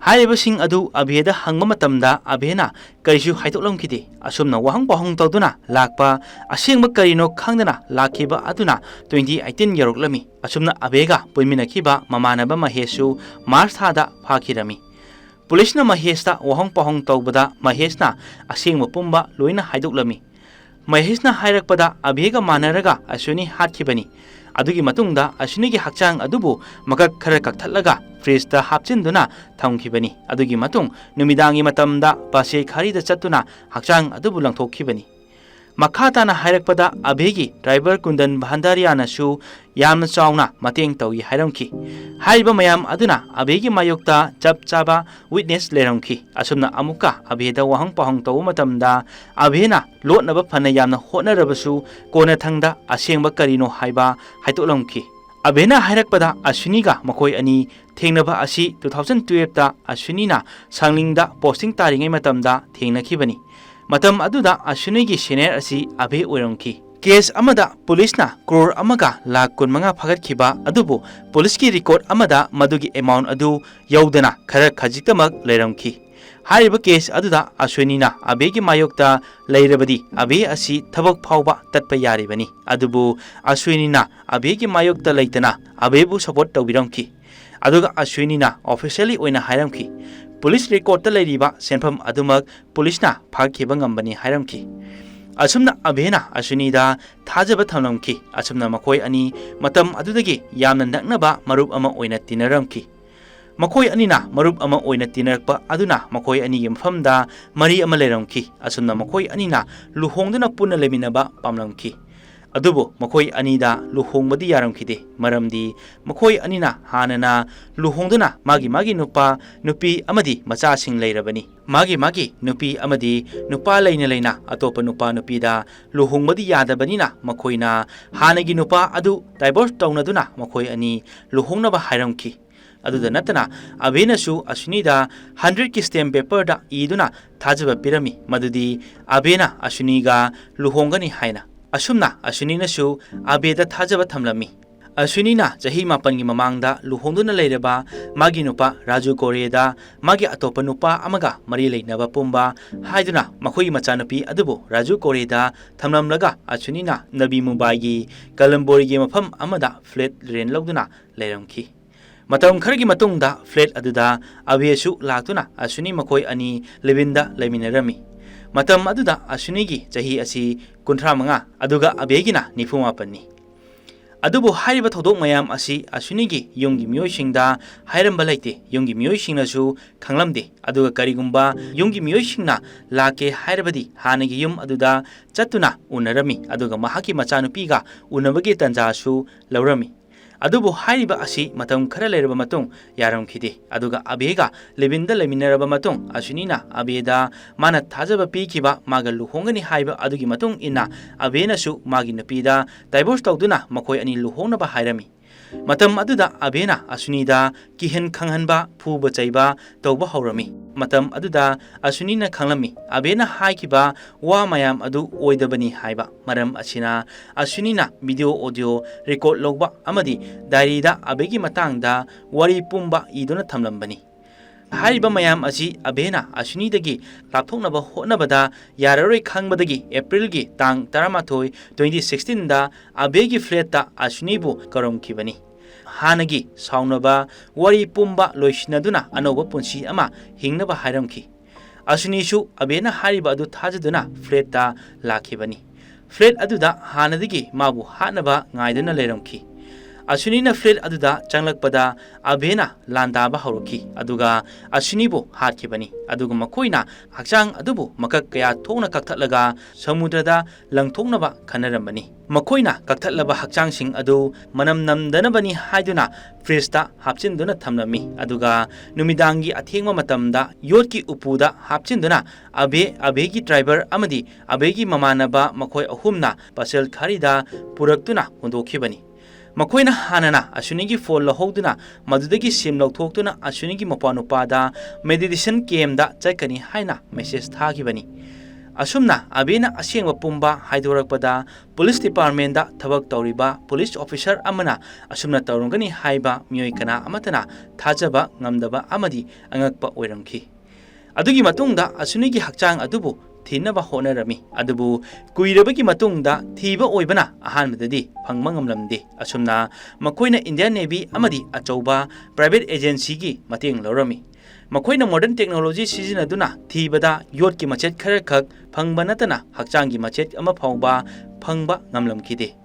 ꯍꯥꯏꯔꯤꯕꯁꯤꯡ ꯑꯗꯨ ꯑꯕꯦꯗ ꯍꯪꯕ ꯃꯇꯝꯗ, ꯑꯕꯦꯅ ꯀꯔꯤꯁꯨ ꯍꯥꯏꯗꯣꯛꯂꯝꯈꯤꯗꯦ꯫ ꯑꯁꯨꯝꯅ ꯋꯥꯍꯪ ꯄꯥꯎꯍꯪ ꯇꯧꯗꯨꯅ ꯂꯥꯛꯄ, ꯑꯁꯦꯡꯕ ꯀꯔꯤꯅꯣ ꯈꯪꯗꯅ ꯂꯥꯛꯈꯤꯕ ꯑꯗꯨꯅ ꯇ꯭ꯋꯦꯟꯇꯤ ꯑꯩꯠꯇꯤꯟ ꯌꯧꯔꯛꯂꯝꯃꯤ꯫ ꯑꯁꯨꯝꯅ ꯑꯕꯦꯒ ꯄꯨꯟꯃꯤꯟꯅꯈꯤꯕ ꯃꯃꯥꯟꯅꯕ ꯃꯍꯦꯁꯁꯨ ꯃꯥꯔꯆ ꯊꯥꯗ ꯐꯥꯈꯤꯔꯝꯃꯤ꯫ ꯄꯨꯂꯤꯁꯅ ꯃꯍꯦꯁꯇ ꯋꯥꯍꯪ ꯄꯥꯎꯍꯪ ꯇꯧꯕꯗ, ꯃꯍꯦꯁꯅ ꯑꯁꯦꯡꯕ ꯄꯨꯝꯕ ꯂꯣꯏꯅ ꯍꯥꯏꯗꯣꯛꯂꯝꯃꯤ꯫ ꯃꯍꯦꯁꯅ ꯍꯥꯏꯔꯛꯄꯗ, ꯑꯕꯦꯒ ꯃꯥꯟꯅꯔꯒ ꯑꯁ꯭ꯋꯤꯅꯤ ꯍꯥꯠꯈꯤꯕꯅꯤ꯫ ꯑꯗꯨꯒꯤ ꯃꯇꯨꯡꯗ ꯑꯁ꯭ꯋꯤꯅꯤꯒꯤ ꯍꯛꯆꯥꯡ ꯑꯗꯨꯕꯨ ꯃꯀꯛ ꯈꯔ ꯀꯛꯊꯠꯂꯒ ꯐ꯭ꯔꯤꯖꯇ ꯍꯥꯞꯆꯤꯟꯗꯨꯅ ꯊꯝꯈꯤꯕꯅꯤ꯫ ꯑꯗꯨꯒꯤ ꯃꯇꯨꯡ ꯅꯨꯃꯤꯗꯥꯡꯒꯤ ꯃꯇꯝꯗ ꯄꯥꯁꯦ ꯈꯥꯔꯤꯗ ꯆꯠꯇꯨꯅ ꯍꯛꯆꯥꯡ ꯑꯗꯨꯕꯨ ꯂꯪꯊꯣꯛꯈꯤꯕꯅꯤ꯫ ꯃꯈꯥ ꯇꯥꯅ ꯍꯥꯏꯔꯛꯄꯗ, ꯑꯕꯦꯒꯤ ꯗ꯭ꯔꯥꯏꯚꯔ ꯀꯨꯟꯗꯟ ꯚꯥꯟꯗꯥꯔꯤꯌꯥꯅꯁꯨ ꯌꯥꯝꯅ ꯆꯥꯎꯅ ꯃꯇꯦꯡ ꯇꯧꯏ ꯍꯥꯏꯔꯝꯈꯤ꯫ ꯍꯥꯏꯔꯤꯕ ꯃꯌꯥꯝ ꯑꯗꯨꯅ ꯑꯕꯦꯒꯤ ꯃꯥꯌꯣꯛꯇ ꯆꯞ ꯆꯥꯕ ꯋꯤꯠꯅꯦꯁ ꯂꯩꯔꯝꯈꯤ꯫ ꯑꯁꯨꯝꯅ ꯑꯃꯨꯛꯀ ꯑꯕꯦꯗ ꯋꯥꯍꯪ ꯄꯥꯎꯍꯪ ꯇꯧꯕ ꯃꯇꯝꯗ, ꯑꯕꯦꯅ ꯂꯣꯠꯅꯕ ꯐꯅ ꯌꯥꯝꯅ ꯍꯣꯠꯅꯔꯕꯁꯨ, ꯀꯣꯟꯅꯊꯪꯗ ꯑꯁꯦꯡꯕ ꯀꯔꯤꯅꯣ ꯍꯥꯏꯕ ꯍꯥꯏꯗꯣꯛꯂꯝꯈꯤ꯫ ꯑꯕꯦꯅ ꯍꯥꯏꯔꯛꯄꯗ, ꯑꯁ꯭ꯋꯤꯅꯤꯒ ꯃꯈꯣꯏ ꯑꯅꯤ ꯊꯦꯡꯅꯕ ꯑꯁꯤ two thousand twelve ꯇ ꯑꯁ꯭ꯋꯤꯅꯤꯅ ꯁꯥꯡꯂꯤꯡꯗ posting ꯇꯥꯔꯤꯉꯩ ꯃꯇꯝꯗ ꯊꯦꯡꯅꯈꯤꯕꯅꯤ꯫ ꯃꯇꯝ ꯑꯗꯨꯗ ꯑꯁ꯭ꯋꯤꯅꯤꯒꯤ senior ꯑꯁꯤ ꯑꯕꯦ ꯑꯣꯏꯔꯝꯈꯤ꯫ Case ꯑꯃꯗ ꯄꯨꯂꯤꯁꯅ ꯀ꯭ꯔꯣꯔ ꯑꯃꯒ ꯂꯥꯈ ꯀꯨꯟꯃꯉꯥ ꯐꯥꯒꯠꯈꯤꯕ ꯑꯗꯨꯕꯨ ꯄꯨꯂꯤꯁꯀꯤ record ꯑꯃꯗ ꯃꯗꯨꯒꯤ amount ꯑꯗꯨ ꯌꯧꯗꯅ ꯈꯔ ꯈꯖꯤꯛꯇꯃꯛ ꯂꯩꯔꯝꯈꯤ꯫ ꯍꯥꯏꯔꯤꯕ case ꯑꯗꯨꯗ ꯑꯁ꯭ꯋꯤꯅꯤꯅ ꯑꯕꯦꯒꯤ ꯃꯥꯌꯣꯛꯇ ꯂꯩꯔꯕꯗꯤ ꯑꯕꯦ ꯑꯁꯤ ꯊꯕꯛ ꯐꯥꯎꯕ ꯇꯠꯄ ꯌꯥꯔꯤꯕꯅꯤ꯫ ꯑꯗꯨꯕꯨ ꯑꯁ꯭ꯋꯤꯅꯤꯅ ꯑꯕꯦꯒꯤ ꯃꯥꯌꯣꯛꯇ ꯂꯩꯇꯅ ꯑꯕꯦꯕꯨ support ꯇꯧꯕꯤꯔꯝꯈꯤ꯫ ꯑꯗꯨꯒ ꯑꯁ꯭ꯋꯤꯅꯤꯅ officially ꯑꯣꯏꯅ ꯍꯥꯏꯔꯝꯈꯤ, ꯄꯨꯂꯤꯁ recordꯇ ꯂꯩꯔꯤꯕ ꯁꯦꯟꯐꯝ ꯑꯗꯨꯃꯛ ꯄꯨꯂꯤꯁꯅ ꯐꯥꯈꯤꯕ ꯉꯝꯕꯅꯤ ꯍꯥꯏꯔꯝꯈꯤ꯫ ꯑꯁꯨꯝꯅ ꯑꯕꯦꯅ ꯑꯁ꯭ꯋꯤꯅꯤꯗ ꯊꯥꯖꯕ ꯊꯝꯂꯝꯈꯤ꯫ ꯑꯁꯨꯝꯅ ꯃꯈꯣꯏ ꯑꯅꯤ ꯃꯇꯝ ꯑꯗꯨꯗꯒꯤ ꯌꯥꯝꯅ ꯅꯛꯅꯕ ꯃꯔꯨꯞ ꯑꯃ ꯑꯣꯏꯅ ꯇꯤꯟꯅꯔꯝꯈꯤ꯫ ꯃꯈꯣꯏ ꯑꯅꯤꯅ ꯃꯔꯨꯞ ꯑꯃ ꯑꯣꯏꯅ ꯇꯤꯟꯅꯔꯛꯄ ꯑꯗꯨꯅ ꯃꯈꯣꯏ ꯑꯅꯤꯒꯤ ꯃꯐꯝꯗ ꯃꯔꯤ ꯑꯃ ꯂꯩꯔꯝꯈꯤ꯫ ꯑꯁꯨꯝꯅ ꯃꯈꯣꯏ ꯑꯅꯤꯅ ꯂꯨꯍꯣꯡꯗꯨꯅ ꯄꯨꯟꯅ ꯂꯩꯃꯤꯟꯅꯕ ꯄꯥꯝꯂꯝꯈꯤ꯫ ꯑꯗꯨꯕꯨ ꯃꯈꯣꯏ ꯑꯅꯤꯗ ꯂꯨꯍꯣꯡꯕꯗꯤ ꯌꯥꯔꯝꯈꯤꯗꯦ, ꯃꯔꯝꯗꯤ ꯃꯈꯣꯏ ꯑꯅꯤꯅ ꯍꯥꯟꯅꯅ ꯂꯨꯍꯣꯡꯗꯨꯅ ꯃꯥꯒꯤ ꯃꯥꯒꯤ ꯅꯨꯄꯥ, ꯅꯨꯄꯤ ꯑꯃꯗꯤ ꯃꯆꯥꯁꯤꯡ ꯂꯩꯔꯕꯅꯤ꯫ ꯃꯥꯒꯤ ꯃꯥꯒꯤ ꯅꯨꯄꯤ ꯑꯃꯗꯤ ꯅꯨꯄꯥ ꯂꯩꯅ ꯂꯩꯅ ꯑꯇꯣꯞꯄ ꯅꯨꯄꯥ ꯅꯨꯄꯤꯗ ꯂꯨꯍꯣꯡꯕꯗꯤ ꯌꯥꯗꯕꯅꯤꯅ ꯃꯈꯣꯏꯅ ꯍꯥꯟꯅꯒꯤ ꯅꯨꯄꯥ ꯑꯗꯨ divorce ꯇꯧꯅꯗꯨꯅ ꯃꯈꯣꯏ ꯑꯅꯤ ꯂꯨꯍꯣꯡꯅꯕ ꯍꯥꯏꯔꯝꯈꯤ꯫ ꯑꯗꯨꯗ ꯅꯠꯇꯅ ꯑꯕꯦꯅꯁꯨ ꯑꯁ꯭ꯋꯤꯅꯤꯗ hundredꯀꯤ stamp paperꯗ ꯏꯗꯨꯅ ꯊꯥꯖꯕ ꯄꯤꯔꯝꯃꯤ, ꯃꯗꯨꯗꯤ ꯑꯕꯦꯅ ꯑꯁ꯭ꯋꯤꯅꯤꯒ ꯂꯨꯍꯣꯡꯒꯅꯤ ꯍꯥꯏꯅ꯫ ꯑꯁꯨꯝꯅ ꯑꯁ꯭ꯋꯤꯅꯤꯅꯁꯨ ꯑꯕꯦꯗ ꯊꯥꯖꯕ ꯊꯝꯂꯝꯃꯤ꯫ ꯑꯁ꯭ꯋꯤꯅꯤꯅ ꯆꯍꯤ ꯃꯥꯄꯟꯒꯤ ꯃꯃꯥꯡꯗ ꯂꯨꯍꯣꯡꯗꯨꯅ ꯂꯩꯔꯕ ꯃꯥꯒꯤ ꯅꯨꯄꯥ ꯔꯥꯖꯨ ꯀꯣꯔꯦꯗ ꯃꯥꯒꯤ ꯑꯇꯣꯞꯄ ꯅꯨꯄꯥ ꯑꯃꯒ ꯃꯔꯤ ꯂꯩꯅꯕ ꯄꯨꯝꯕ ꯍꯥꯏꯗꯨꯅ ꯃꯈꯣꯏꯒꯤ ꯃꯆꯥꯅꯨꯄꯤ ꯑꯗꯨꯕꯨ ꯔꯥꯖꯨ ꯀꯣꯔꯦꯗ ꯊꯝꯂꯝꯂꯒ ꯑꯁ꯭ꯋꯤꯅꯤꯅ ꯅꯕꯤ ꯃꯨꯝꯕꯥꯏꯒꯤ ꯀꯂꯝꯕꯣꯔꯤꯒꯤ ꯃꯐꯝ ꯑꯃꯗ flat rent ꯂꯧꯗꯨꯅ ꯂꯩꯔꯝꯈꯤ꯫ ꯃꯇꯝ ꯈꯔꯒꯤ ꯃꯇꯨꯡꯗ flat ꯑꯗꯨꯗ ꯑꯕꯦꯁꯨ ꯂꯥꯛꯇꯨꯅ ꯑꯁ꯭ꯋꯤꯅꯤ ꯃꯈꯣꯏ ꯑꯅꯤ live-inꯗ ꯂꯩꯃꯤꯟꯅꯔꯝꯃꯤ꯫ ꯃꯇꯝ ꯑꯗꯨꯗ ꯑꯁ꯭ꯋꯤꯅꯤꯒꯤ ꯆꯍꯤ ꯑꯁꯤ ꯀꯨꯟꯊ꯭ꯔꯥ ꯃꯉꯥ, ꯑꯗꯨꯒ ꯑꯕꯦꯒꯤꯅ ꯅꯤꯐꯨ ꯃꯥꯄꯟꯅꯤ꯫ ꯑꯗꯨꯕꯨ ꯍꯥꯏꯔꯤꯕ ꯊꯧꯗꯣꯛ ꯃꯌꯥꯝ ꯑꯁꯤ ꯑꯁ꯭ꯋꯤꯅꯤꯒꯤ ꯌꯨꯝꯒꯤ ꯃꯤꯑꯣꯏꯁꯤꯡꯗ ꯍꯥꯏꯔꯝꯕ ꯂꯩꯇꯦ, ꯌꯨꯝꯒꯤ ꯃꯤꯑꯣꯏꯁꯤꯡꯅꯁꯨ ꯈꯪꯂꯝꯗꯦ꯫ ꯑꯗꯨꯒ ꯀꯔꯤꯒꯨꯝꯕ ꯌꯨꯝꯒꯤ ꯃꯤꯑꯣꯏꯁꯤꯡꯅ ꯂꯥꯛꯀꯦ ꯍꯥꯏꯔꯕꯗꯤ ꯍꯥꯟꯅꯒꯤ ꯌꯨꯝ ꯑꯗꯨꯗ ꯆꯠꯇꯨꯅ ꯎꯅꯔꯝꯃꯤ, ꯑꯗꯨꯒ ꯃꯍꯥꯛꯀꯤ ꯃꯆꯥꯅꯨꯄꯤꯒ ꯎꯅꯕꯒꯤ ꯇꯥꯟꯖꯥꯁꯨ ꯂꯧꯔꯝꯃꯤ꯫ ꯑꯗꯨꯕꯨ ꯍꯥꯏꯔꯤꯕ ꯑꯁꯤ ꯃꯇꯝ ꯈꯔ ꯂꯩꯔꯕ ꯃꯇꯨꯡ ꯌꯥꯔꯝꯈꯤꯗꯦ꯫ ꯑꯗꯨꯒ ꯑꯕꯦꯒ live-inꯗ ꯂꯩꯃꯤꯟꯅꯔꯕ ꯃꯇꯨꯡ, ꯑꯁ꯭ꯋꯤꯅꯤꯅ ꯑꯕꯦꯗ ꯃꯥꯅ ꯊꯥꯖꯕ ꯄꯤꯈꯤꯕ ꯃꯥꯒ ꯂꯨꯍꯣꯡꯒꯅꯤ ꯍꯥꯏꯕ ꯑꯗꯨꯒꯤ ꯃꯇꯨꯡ ꯏꯟꯅ ꯑꯕꯦꯅꯁꯨ ꯃꯥꯒꯤ ꯅꯨꯄꯤꯗ divorce ꯇꯧꯗꯨꯅ ꯃꯈꯣꯏ ꯑꯅꯤ ꯂꯨꯍꯣꯡꯅꯕ ꯍꯥꯏꯔꯝꯃꯤ꯫ ꯃꯇꯝ ꯑꯗꯨꯗ ꯑꯕꯦꯅ ꯑꯁ꯭ꯋꯤꯅꯤꯗ ꯀꯤꯍꯟ ꯈꯪꯍꯟꯕ, ꯐꯨꯕ ꯆꯩꯕ ꯇꯧꯕ ꯍꯧꯔꯝꯃꯤ꯫ ꯃꯇꯝ ꯑꯗꯨꯗ ꯑꯁ꯭ꯋꯤꯅꯤꯅ ꯈꯪꯂꯝꯃꯤ, ꯑꯕꯦꯅ ꯍꯥꯏꯈꯤꯕ ꯋꯥ ꯃꯌꯥꯝ ꯑꯗꯨ ꯑꯣꯏꯗꯕꯅꯤ ꯍꯥꯏꯕ꯫ ꯃꯔꯝ ꯑꯁꯤꯅ ꯑꯁ꯭ꯋꯤꯅꯤꯅ video audio record ꯂꯧꯕ ꯑꯃꯗꯤ diaryꯗ ꯑꯕꯦꯒꯤ ꯃꯇꯥꯡꯗ ꯋꯥꯔꯤ ꯄꯨꯝꯕ ꯏꯗꯨꯅ ꯊꯝꯂꯝꯕꯅꯤ꯫ ꯍꯥꯏꯔꯤꯕ ꯃꯌꯥꯝ ꯑꯁꯤ ꯑꯕꯦꯅ ꯑꯁ꯭ꯋꯤꯅꯤꯗꯒꯤ ꯂꯥꯞꯊꯣꯛꯅꯕ ꯍꯣꯠꯅꯕꯗ ꯌꯥꯔꯔꯣꯏ ꯈꯪꯕꯗꯒꯤ Aprilꯒꯤ ꯇꯥꯡ ꯇꯔꯥꯃꯥꯊꯣꯏ, twenty sixteenꯗ ꯑꯕꯦꯒꯤ flatꯇ ꯑꯁ꯭ꯋꯤꯅꯤꯕꯨ ꯀꯧꯔꯝꯈꯤꯕꯅꯤ꯫ ꯍꯥꯟꯅꯒꯤ ꯁꯥꯎꯅꯕ ꯋꯥꯔꯤ ꯄꯨꯝꯕ ꯂꯣꯏꯁꯤꯟꯅꯗꯨꯅ ꯑꯅꯧꯕ ꯄꯨꯟꯁꯤ ꯑꯃ ꯍꯤꯡꯅꯕ ꯍꯥꯏꯔꯝꯈꯤ꯫ ꯑꯁ꯭ꯋꯤꯅꯤꯁꯨ ꯑꯕꯦꯅ ꯍꯥꯏꯔꯤꯕ ꯑꯗꯨ ꯊꯥꯖꯗꯨꯅ flatꯇ ꯂꯥꯛꯈꯤꯕꯅꯤ꯫ Flat ꯑꯗꯨꯗ ꯍꯥꯟꯅꯗꯒꯤ ꯃꯥꯕꯨ ꯍꯥꯠꯅꯕ ꯉꯥꯏꯗꯨꯅ ꯂꯩꯔꯝꯈꯤ꯫ ꯑꯁ꯭ꯋꯤꯅꯤꯅ flat ꯑꯗꯨꯗ ꯆꯪꯂꯛꯄꯗ ꯑꯕꯦꯅ ꯂꯥꯟꯗꯥꯕ ꯍꯧꯔꯛꯈꯤ, ꯑꯗꯨꯒ ꯑꯁ꯭ꯋꯤꯅꯤꯕꯨ ꯍꯥꯠꯈꯤꯕꯅꯤ꯫ ꯑꯗꯨꯒ ꯃꯈꯣꯏꯅ ꯍꯛꯆꯥꯡ ꯑꯗꯨꯕꯨ ꯃꯀꯛ ꯀꯌꯥ ꯊꯣꯛꯅ ꯀꯛꯊꯠꯂꯒ ꯁꯃꯨꯗ꯭ꯔꯗ ꯂꯪꯊꯣꯛꯅꯕ ꯈꯟꯅꯔꯝꯕꯅꯤ꯫ ꯃꯈꯣꯏꯅ ꯀꯛꯊꯠꯂꯕ ꯍꯛꯆꯥꯡꯁꯤꯡ ꯑꯗꯨ ꯃꯅꯝ ꯅꯝꯗꯅꯕꯅꯤ ꯍꯥꯏꯗꯨꯅ fridgeꯇ ꯍꯥꯞꯆꯤꯟꯗꯨꯅ ꯊꯝꯂꯝꯃꯤ, ꯑꯗꯨꯒ ꯅꯨꯃꯤꯗꯥꯡꯒꯤ ꯑꯊꯦꯡꯕ ꯃꯇꯝꯗ ꯌꯣꯠꯀꯤ ꯎꯄꯨꯗ ꯍꯥꯞꯆꯤꯟꯗꯨꯅ ꯑꯕꯦ, ꯑꯕꯦꯒꯤ driver ꯑꯃꯗꯤ ꯑꯕꯦꯒꯤ ꯃꯃꯥꯟꯅꯕ ꯃꯈꯣꯏ ꯑꯍꯨꯝꯅ ꯄꯁꯦꯜ ꯈꯥꯔꯤꯗ ꯄꯨꯔꯛꯇꯨꯅ ꯍꯨꯟꯗꯣꯛꯈꯤꯕꯅꯤ꯫ ꯃꯈꯣꯏꯅ ꯍꯥꯟꯅꯅ ꯑꯁ꯭ꯋꯤꯅꯤꯒꯤ phone ꯂꯧꯍꯧꯗꯨꯅ ꯃꯗꯨꯗꯒꯤ ꯁꯦꯝ ꯂꯧꯊꯣꯛꯇꯨꯅ ꯑꯁ꯭ꯋꯤꯅꯤꯒꯤ ꯃꯄꯥꯅꯨꯄꯥꯗ meditation campꯗ ꯆꯠꯀꯅꯤ ꯍꯥꯏꯅ message ꯊꯥꯈꯤꯕꯅꯤ꯫ ꯑꯁꯨꯝꯅ ꯑꯕꯦꯅ ꯑꯁꯦꯡꯕ ꯄꯨꯝꯕ ꯍꯥꯏꯗꯣꯔꯛꯄꯗ police departmentꯗ ꯊꯕꯛ ꯇꯧꯔꯤꯕ police officer ꯑꯃꯅ ꯑꯁꯨꯝꯅ ꯇꯧꯔꯝꯒꯅꯤ ꯍꯥꯏꯕ ꯃꯤꯑꯣꯏ ꯀꯅꯥ ꯑꯃꯠꯇꯅ ꯊꯥꯖꯕ ꯉꯝꯗꯕ ꯑꯃꯗꯤ ꯑꯉꯛꯄ ꯑꯣꯏꯔꯝꯈꯤ꯫ ꯑꯗꯨꯒꯤ ꯃꯇꯨꯡꯗ ꯑꯁ꯭ꯋꯤꯅꯤꯒꯤ ꯍꯛꯆꯥꯡ ꯑꯗꯨꯕꯨ ꯊꯤꯅꯕ ꯍꯣꯠꯅꯔꯝꯃꯤ, ꯑꯗꯨꯕꯨ ꯀꯨꯏꯔꯕꯒꯤ ꯃꯇꯨꯡꯗ ꯊꯤꯕ ꯑꯣꯏꯕꯅ ꯑꯍꯥꯟꯕꯗꯗꯤ ꯐꯪꯕ ꯉꯝꯂꯝꯗꯦ꯫ ꯑꯁꯨꯝꯅ ꯃꯈꯣꯏꯅ Indian Navy ꯑꯃꯗꯤ ꯑꯆꯧꯕ private agencyꯒꯤ ꯃꯇꯦꯡ ꯂꯧꯔꯝꯃꯤ꯫ ꯃꯈꯣꯏꯅ modern technology ꯁꯤꯖꯤꯟꯅꯗꯨꯅ ꯊꯤꯕꯗ ꯌꯣꯠꯀꯤ ꯃꯆꯦꯠ ꯈꯔꯈꯛ ꯐꯪꯕ ꯅꯠꯇꯅ ꯍꯛꯆꯥꯡꯒꯤ ꯃꯆꯦꯠ ꯑꯃ ꯐꯥꯎꯕ ꯐꯪꯕ ꯉꯝꯂꯝꯈꯤꯗꯦ꯫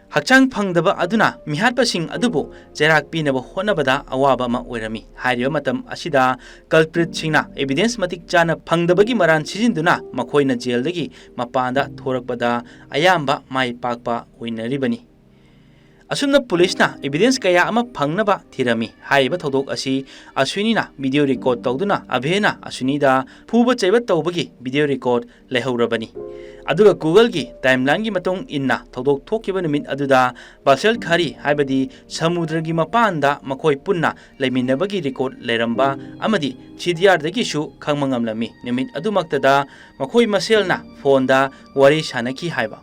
ꯍꯛꯆꯥꯡ ꯐꯪꯗꯕ ꯑꯗꯨꯅ ꯃꯤꯍꯥꯠꯄꯁꯤꯡ ꯑꯗꯨꯕꯨ ꯆꯩꯔꯥꯛ ꯄꯤꯅꯕ ꯍꯣꯠꯅꯕꯗ ꯑꯋꯥꯕ ꯑꯃ ꯑꯣꯏꯔꯝꯃꯤ꯫ ꯍꯥꯏꯔꯤꯕ ꯃꯇꯝ ꯑꯁꯤꯗ culpritꯁꯤꯡꯅ evidence ꯃꯇꯤꯛ ꯆꯥꯅ ꯐꯪꯗꯕꯒꯤ ꯃꯔꯥꯟ ꯁꯤꯖꯤꯟꯗꯨꯅ ꯃꯈꯣꯏꯅ jailꯗꯒꯤ ꯃꯄꯥꯟꯗ ꯊꯣꯔꯛꯄꯗ ꯑꯌꯥꯝꯕ ꯃꯥꯏ ꯄꯥꯛꯄ ꯑꯣꯏꯅꯔꯤꯕꯅꯤ꯫ ꯑꯁꯨꯝꯅ ꯄꯨꯂꯤꯁꯅ evidence ꯀꯌꯥ ꯑꯃ ꯐꯪꯅꯕ ꯊꯤꯔꯝꯃꯤ꯫ ꯍꯥꯏꯔꯤꯕ ꯊꯧꯗꯣꯛ ꯑꯁꯤ ꯑꯁ꯭ꯋꯤꯅꯤꯅ video record ꯇꯧꯗꯨꯅ ꯑꯕꯦꯅ ꯑꯁ꯭ꯋꯤꯅꯤꯗ ꯐꯨꯕ ꯆꯩꯕ ꯇꯧꯕꯒꯤ video record ꯂꯩꯍꯧꯔꯕꯅꯤ꯫ ꯑꯗꯨꯒ Googleꯒꯤ timelineꯒꯤ ꯃꯇꯨꯡ ꯏꯟꯅ ꯊꯧꯗꯣꯛ ꯊꯣꯛꯈꯤꯕ ꯅꯨꯃꯤꯠ ꯑꯗꯨꯗ ꯕꯥꯁꯦꯜ ꯈꯥꯔꯤ, ꯍꯥꯏꯕꯗꯤ ꯁꯃꯨꯗ꯭ꯔꯒꯤ ꯃꯄꯥꯟꯗ ꯃꯈꯣꯏ ꯄꯨꯟꯅ ꯂꯩꯃꯤꯟꯅꯕꯒꯤ record ꯂꯩꯔꯝꯕ ꯑꯃꯗꯤ CDRꯗꯒꯤꯁꯨ ꯈꯪꯕ ꯉꯝꯂꯝꯃꯤ꯫ ꯅꯨꯃꯤꯠ ꯑꯗꯨꯃꯛꯇꯗ ꯃꯈꯣꯏ ꯃꯁꯦꯜꯅ phoneꯗ ꯋꯥꯔꯤ ꯁꯥꯅꯈꯤ ꯍꯥꯏꯕ꯫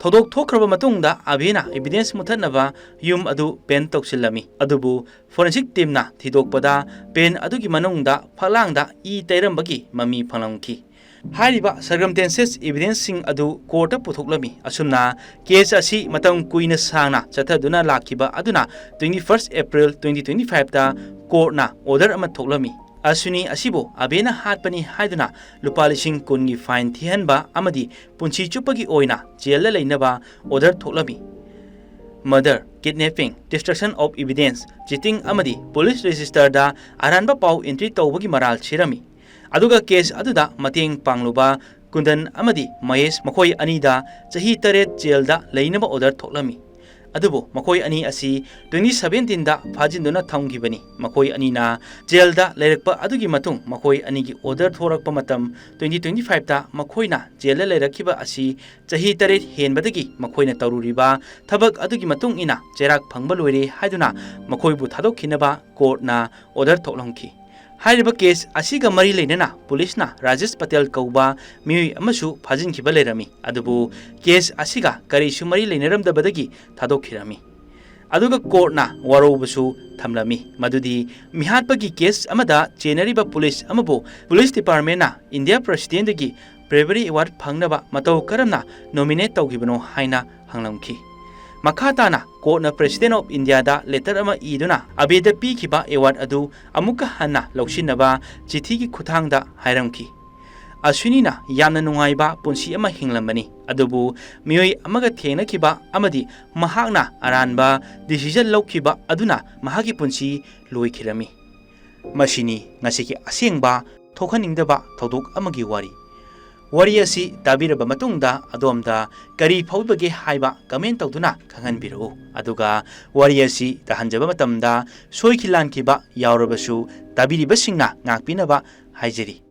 ꯊꯧꯗꯣꯛ ꯊꯣꯛꯈ꯭ꯔꯕ ꯃꯇꯨꯡꯗ ꯑꯕꯦꯅ evidence ꯃꯨꯠꯊꯠꯅꯕ ꯌꯨꯝ ꯑꯗꯨ paint ꯇꯧꯁꯤꯜꯂꯝꯃꯤ꯫ ꯑꯗꯨꯕꯨ forensic teamꯅ ꯊꯤꯗꯣꯛꯄꯗ paint ꯑꯗꯨꯒꯤ ꯃꯅꯨꯡꯗ ꯐꯛꯂꯥꯡꯗ ꯏ ꯇꯩꯔꯝꯕꯒꯤ ꯃꯃꯤ ꯐꯪꯂꯝꯈꯤ꯫ ꯍꯥꯏꯔꯤꯕ circumstances evidenceꯁꯤꯡ ꯑꯗꯨ courtꯇ ꯄꯨꯊꯣꯛꯂꯝꯃꯤ꯫ ꯑꯁꯨꯝꯅ case ꯑꯁꯤ ꯃꯇꯝ ꯀꯨꯏꯅ ꯁꯥꯡꯅ ꯆꯠꯊꯗꯨꯅ ꯂꯥꯛꯈꯤꯕ ꯑꯗꯨꯅ twenty first April twenty twenty fiveꯇ courtꯅ order ꯑꯃ ꯊꯣꯛꯂꯝꯃꯤ꯫ ꯑꯁ꯭ꯋꯤꯅꯤ ꯑꯁꯤꯕꯨ ꯑꯕꯦꯅ ꯍꯥꯠꯄꯅꯤ ꯍꯥꯏꯗꯨꯅ ꯂꯨꯄꯥ ꯂꯤꯁꯤꯡ ꯀꯨꯟꯒꯤ fine ꯊꯤꯍꯟꯕ ꯑꯃꯗꯤ ꯄꯨꯟꯁꯤ ꯆꯨꯞꯄꯒꯤ ꯑꯣꯏꯅ ꯖꯦꯜꯗ ꯂꯩꯅꯕ order ꯊꯣꯛꯂꯝꯃꯤ꯫ Murder, kidnapping, destruction of evidence, cheating ꯑꯃꯗꯤ police registerꯗ ꯑꯔꯥꯟꯕ ꯄꯥꯎ entry ꯇꯧꯕꯒꯤ ꯃꯔꯥꯜ ꯁꯤꯔꯝꯃꯤ꯫ ꯑꯗꯨꯒ case ꯑꯗꯨꯗ ꯃꯇꯦꯡ ꯄꯥꯡꯂꯨꯕ ꯀꯨꯟꯗꯟ ꯑꯃꯗꯤ ꯃꯍꯦꯁ, ꯃꯈꯣꯏ ꯑꯅꯤꯗ ꯆꯍꯤ ꯇꯔꯦꯠ ꯖꯦꯜꯗ ꯂꯩꯅꯕ order ꯊꯣꯛꯂꯝꯃꯤ꯫ ꯑꯗꯨꯕꯨ ꯃꯈꯣꯏ ꯑꯅꯤ ꯑꯁꯤ twenty seventeenꯗ ꯐꯥꯖꯤꯟꯗꯨꯅ ꯊꯝꯈꯤꯕꯅꯤ꯫ ꯃꯈꯣꯏ ꯑꯅꯤꯅ ꯖꯦꯜꯗ ꯂꯩꯔꯛꯄ ꯑꯗꯨꯒꯤ ꯃꯇꯨꯡ ꯃꯈꯣꯏ ꯑꯅꯤꯒꯤ order ꯊꯣꯔꯛꯄ ꯃꯇꯝ twenty twenty fiveꯇ ꯃꯈꯣꯏꯅ ꯖꯦꯜꯗ ꯂꯩꯔꯛꯈꯤꯕ ꯑꯁꯤ ꯆꯍꯤ ꯇꯔꯦꯠ ꯍꯦꯟꯕꯗꯒꯤ ꯃꯈꯣꯏꯅ ꯇꯧꯔꯨꯔꯤꯕ ꯊꯕꯛ ꯑꯗꯨꯒꯤ ꯃꯇꯨꯡ ꯏꯟꯅ ꯆꯩꯔꯥꯛ ꯐꯪꯕ ꯂꯣꯏꯔꯦ ꯍꯥꯏꯗꯨꯅ ꯃꯈꯣꯏꯕꯨ ꯊꯥꯗꯣꯛꯈꯤꯅꯕ courtꯅ order ꯊꯣꯛꯂꯝꯈꯤ꯫ ꯍꯥꯏꯔꯤꯕ case ꯑꯁꯤꯒ ꯃꯔꯤ ꯂꯩꯅꯅ ꯄꯨꯂꯤꯁꯅ ꯔꯥꯖꯦꯁ ꯄꯇꯦꯜ ꯀꯧꯕ ꯃꯤꯑꯣꯏ ꯑꯃꯁꯨ ꯐꯥꯖꯤꯟꯈꯤꯕ ꯂꯩꯔꯝꯃꯤ꯫ ꯑꯗꯨꯕꯨ case ꯑꯁꯤꯒ ꯀꯔꯤꯁꯨ ꯃꯔꯤ ꯂꯩꯅꯔꯝꯗꯕꯗꯒꯤ ꯊꯥꯗꯣꯛꯈꯤꯔꯝꯃꯤ꯫ ꯑꯗꯨꯒ courtꯅ ꯋꯥꯔꯧꯕꯁꯨ ꯊꯝꯂꯝꯃꯤ, ꯃꯗꯨꯗꯤ ꯃꯤꯍꯥꯠꯄꯒꯤ case ꯑꯃꯗ ꯆꯦꯟꯅꯔꯤꯕ ꯄꯨꯂꯤꯁ ꯑꯃꯕꯨ ꯄꯨꯂꯤꯁ departmentꯅ India Presidentꯗꯒꯤ bravery award ꯐꯪꯅꯕ ꯃꯇꯧ ꯀꯔꯝꯅ nominate ꯇꯧꯈꯤꯕꯅꯣ ꯍꯥꯏꯅ ꯍꯪꯂꯝꯈꯤ꯫ ꯃꯈꯥ ꯇꯥꯅ courtꯅ President of Indiaꯗ letter ꯑꯃ ꯏꯗꯨꯅ ꯑꯕꯦꯗ ꯄꯤꯈꯤꯕ award ꯑꯗꯨ ꯑꯃꯨꯛꯀ ꯍꯟꯅ ꯂꯧꯁꯤꯟꯅꯕ ꯆꯤꯊꯤꯒꯤ ꯈꯨꯠꯊꯥꯡꯗ ꯍꯥꯏꯔꯝꯈꯤ꯫ ꯑꯁ꯭ꯋꯤꯅꯤꯅ ꯌꯥꯝꯅ ꯅꯨꯡꯉꯥꯏꯕ ꯄꯨꯟꯁꯤ ꯑꯃ ꯍꯤꯡꯂꯝꯕꯅꯤ, ꯑꯗꯨꯕꯨ ꯃꯤꯑꯣꯏ ꯑꯃꯒ ꯊꯦꯡꯅꯈꯤꯕ ꯑꯃꯗꯤ ꯃꯍꯥꯛꯅ ꯑꯔꯥꯟꯕ decision ꯂꯧꯈꯤꯕ ꯑꯗꯨꯅ ꯃꯍꯥꯛꯀꯤ ꯄꯨꯟꯁꯤ ꯂꯣꯏꯈꯤꯔꯝꯃꯤ꯫ ꯃꯁꯤꯅꯤ ꯉꯁꯤꯒꯤ ꯑꯁꯦꯡꯕ ꯊꯣꯛꯍꯟꯅꯤꯡꯗꯕ ꯊꯧꯗꯣꯛ ꯑꯃꯒꯤ ꯋꯥꯔꯤ꯫ ꯋꯥꯔꯤ ꯑꯁꯤ ꯇꯥꯕꯤꯔꯕ ꯃꯇꯨꯡꯗ ꯑꯗꯣꯝꯗ ꯀꯔꯤ ꯐꯥꯎꯕꯒꯦ ꯍꯥꯏꯕ comment ꯇꯧꯗꯨꯅ ꯈꯪꯍꯟꯕꯤꯔꯛꯎ꯫ ꯑꯗꯨꯒ ꯋꯥꯔꯤ ꯑꯁꯤ ꯇꯥꯍꯟꯖꯕ ꯃꯇꯝꯗ ꯁꯣꯏꯈꯤ ꯂꯥꯟꯈꯤꯕ ꯌꯥꯎꯔꯕꯁꯨ ꯇꯥꯕꯤꯔꯤꯕꯁꯤꯡꯅ ꯉꯥꯛꯄꯤꯅꯕ ꯍꯥꯏꯖꯔꯤ꯫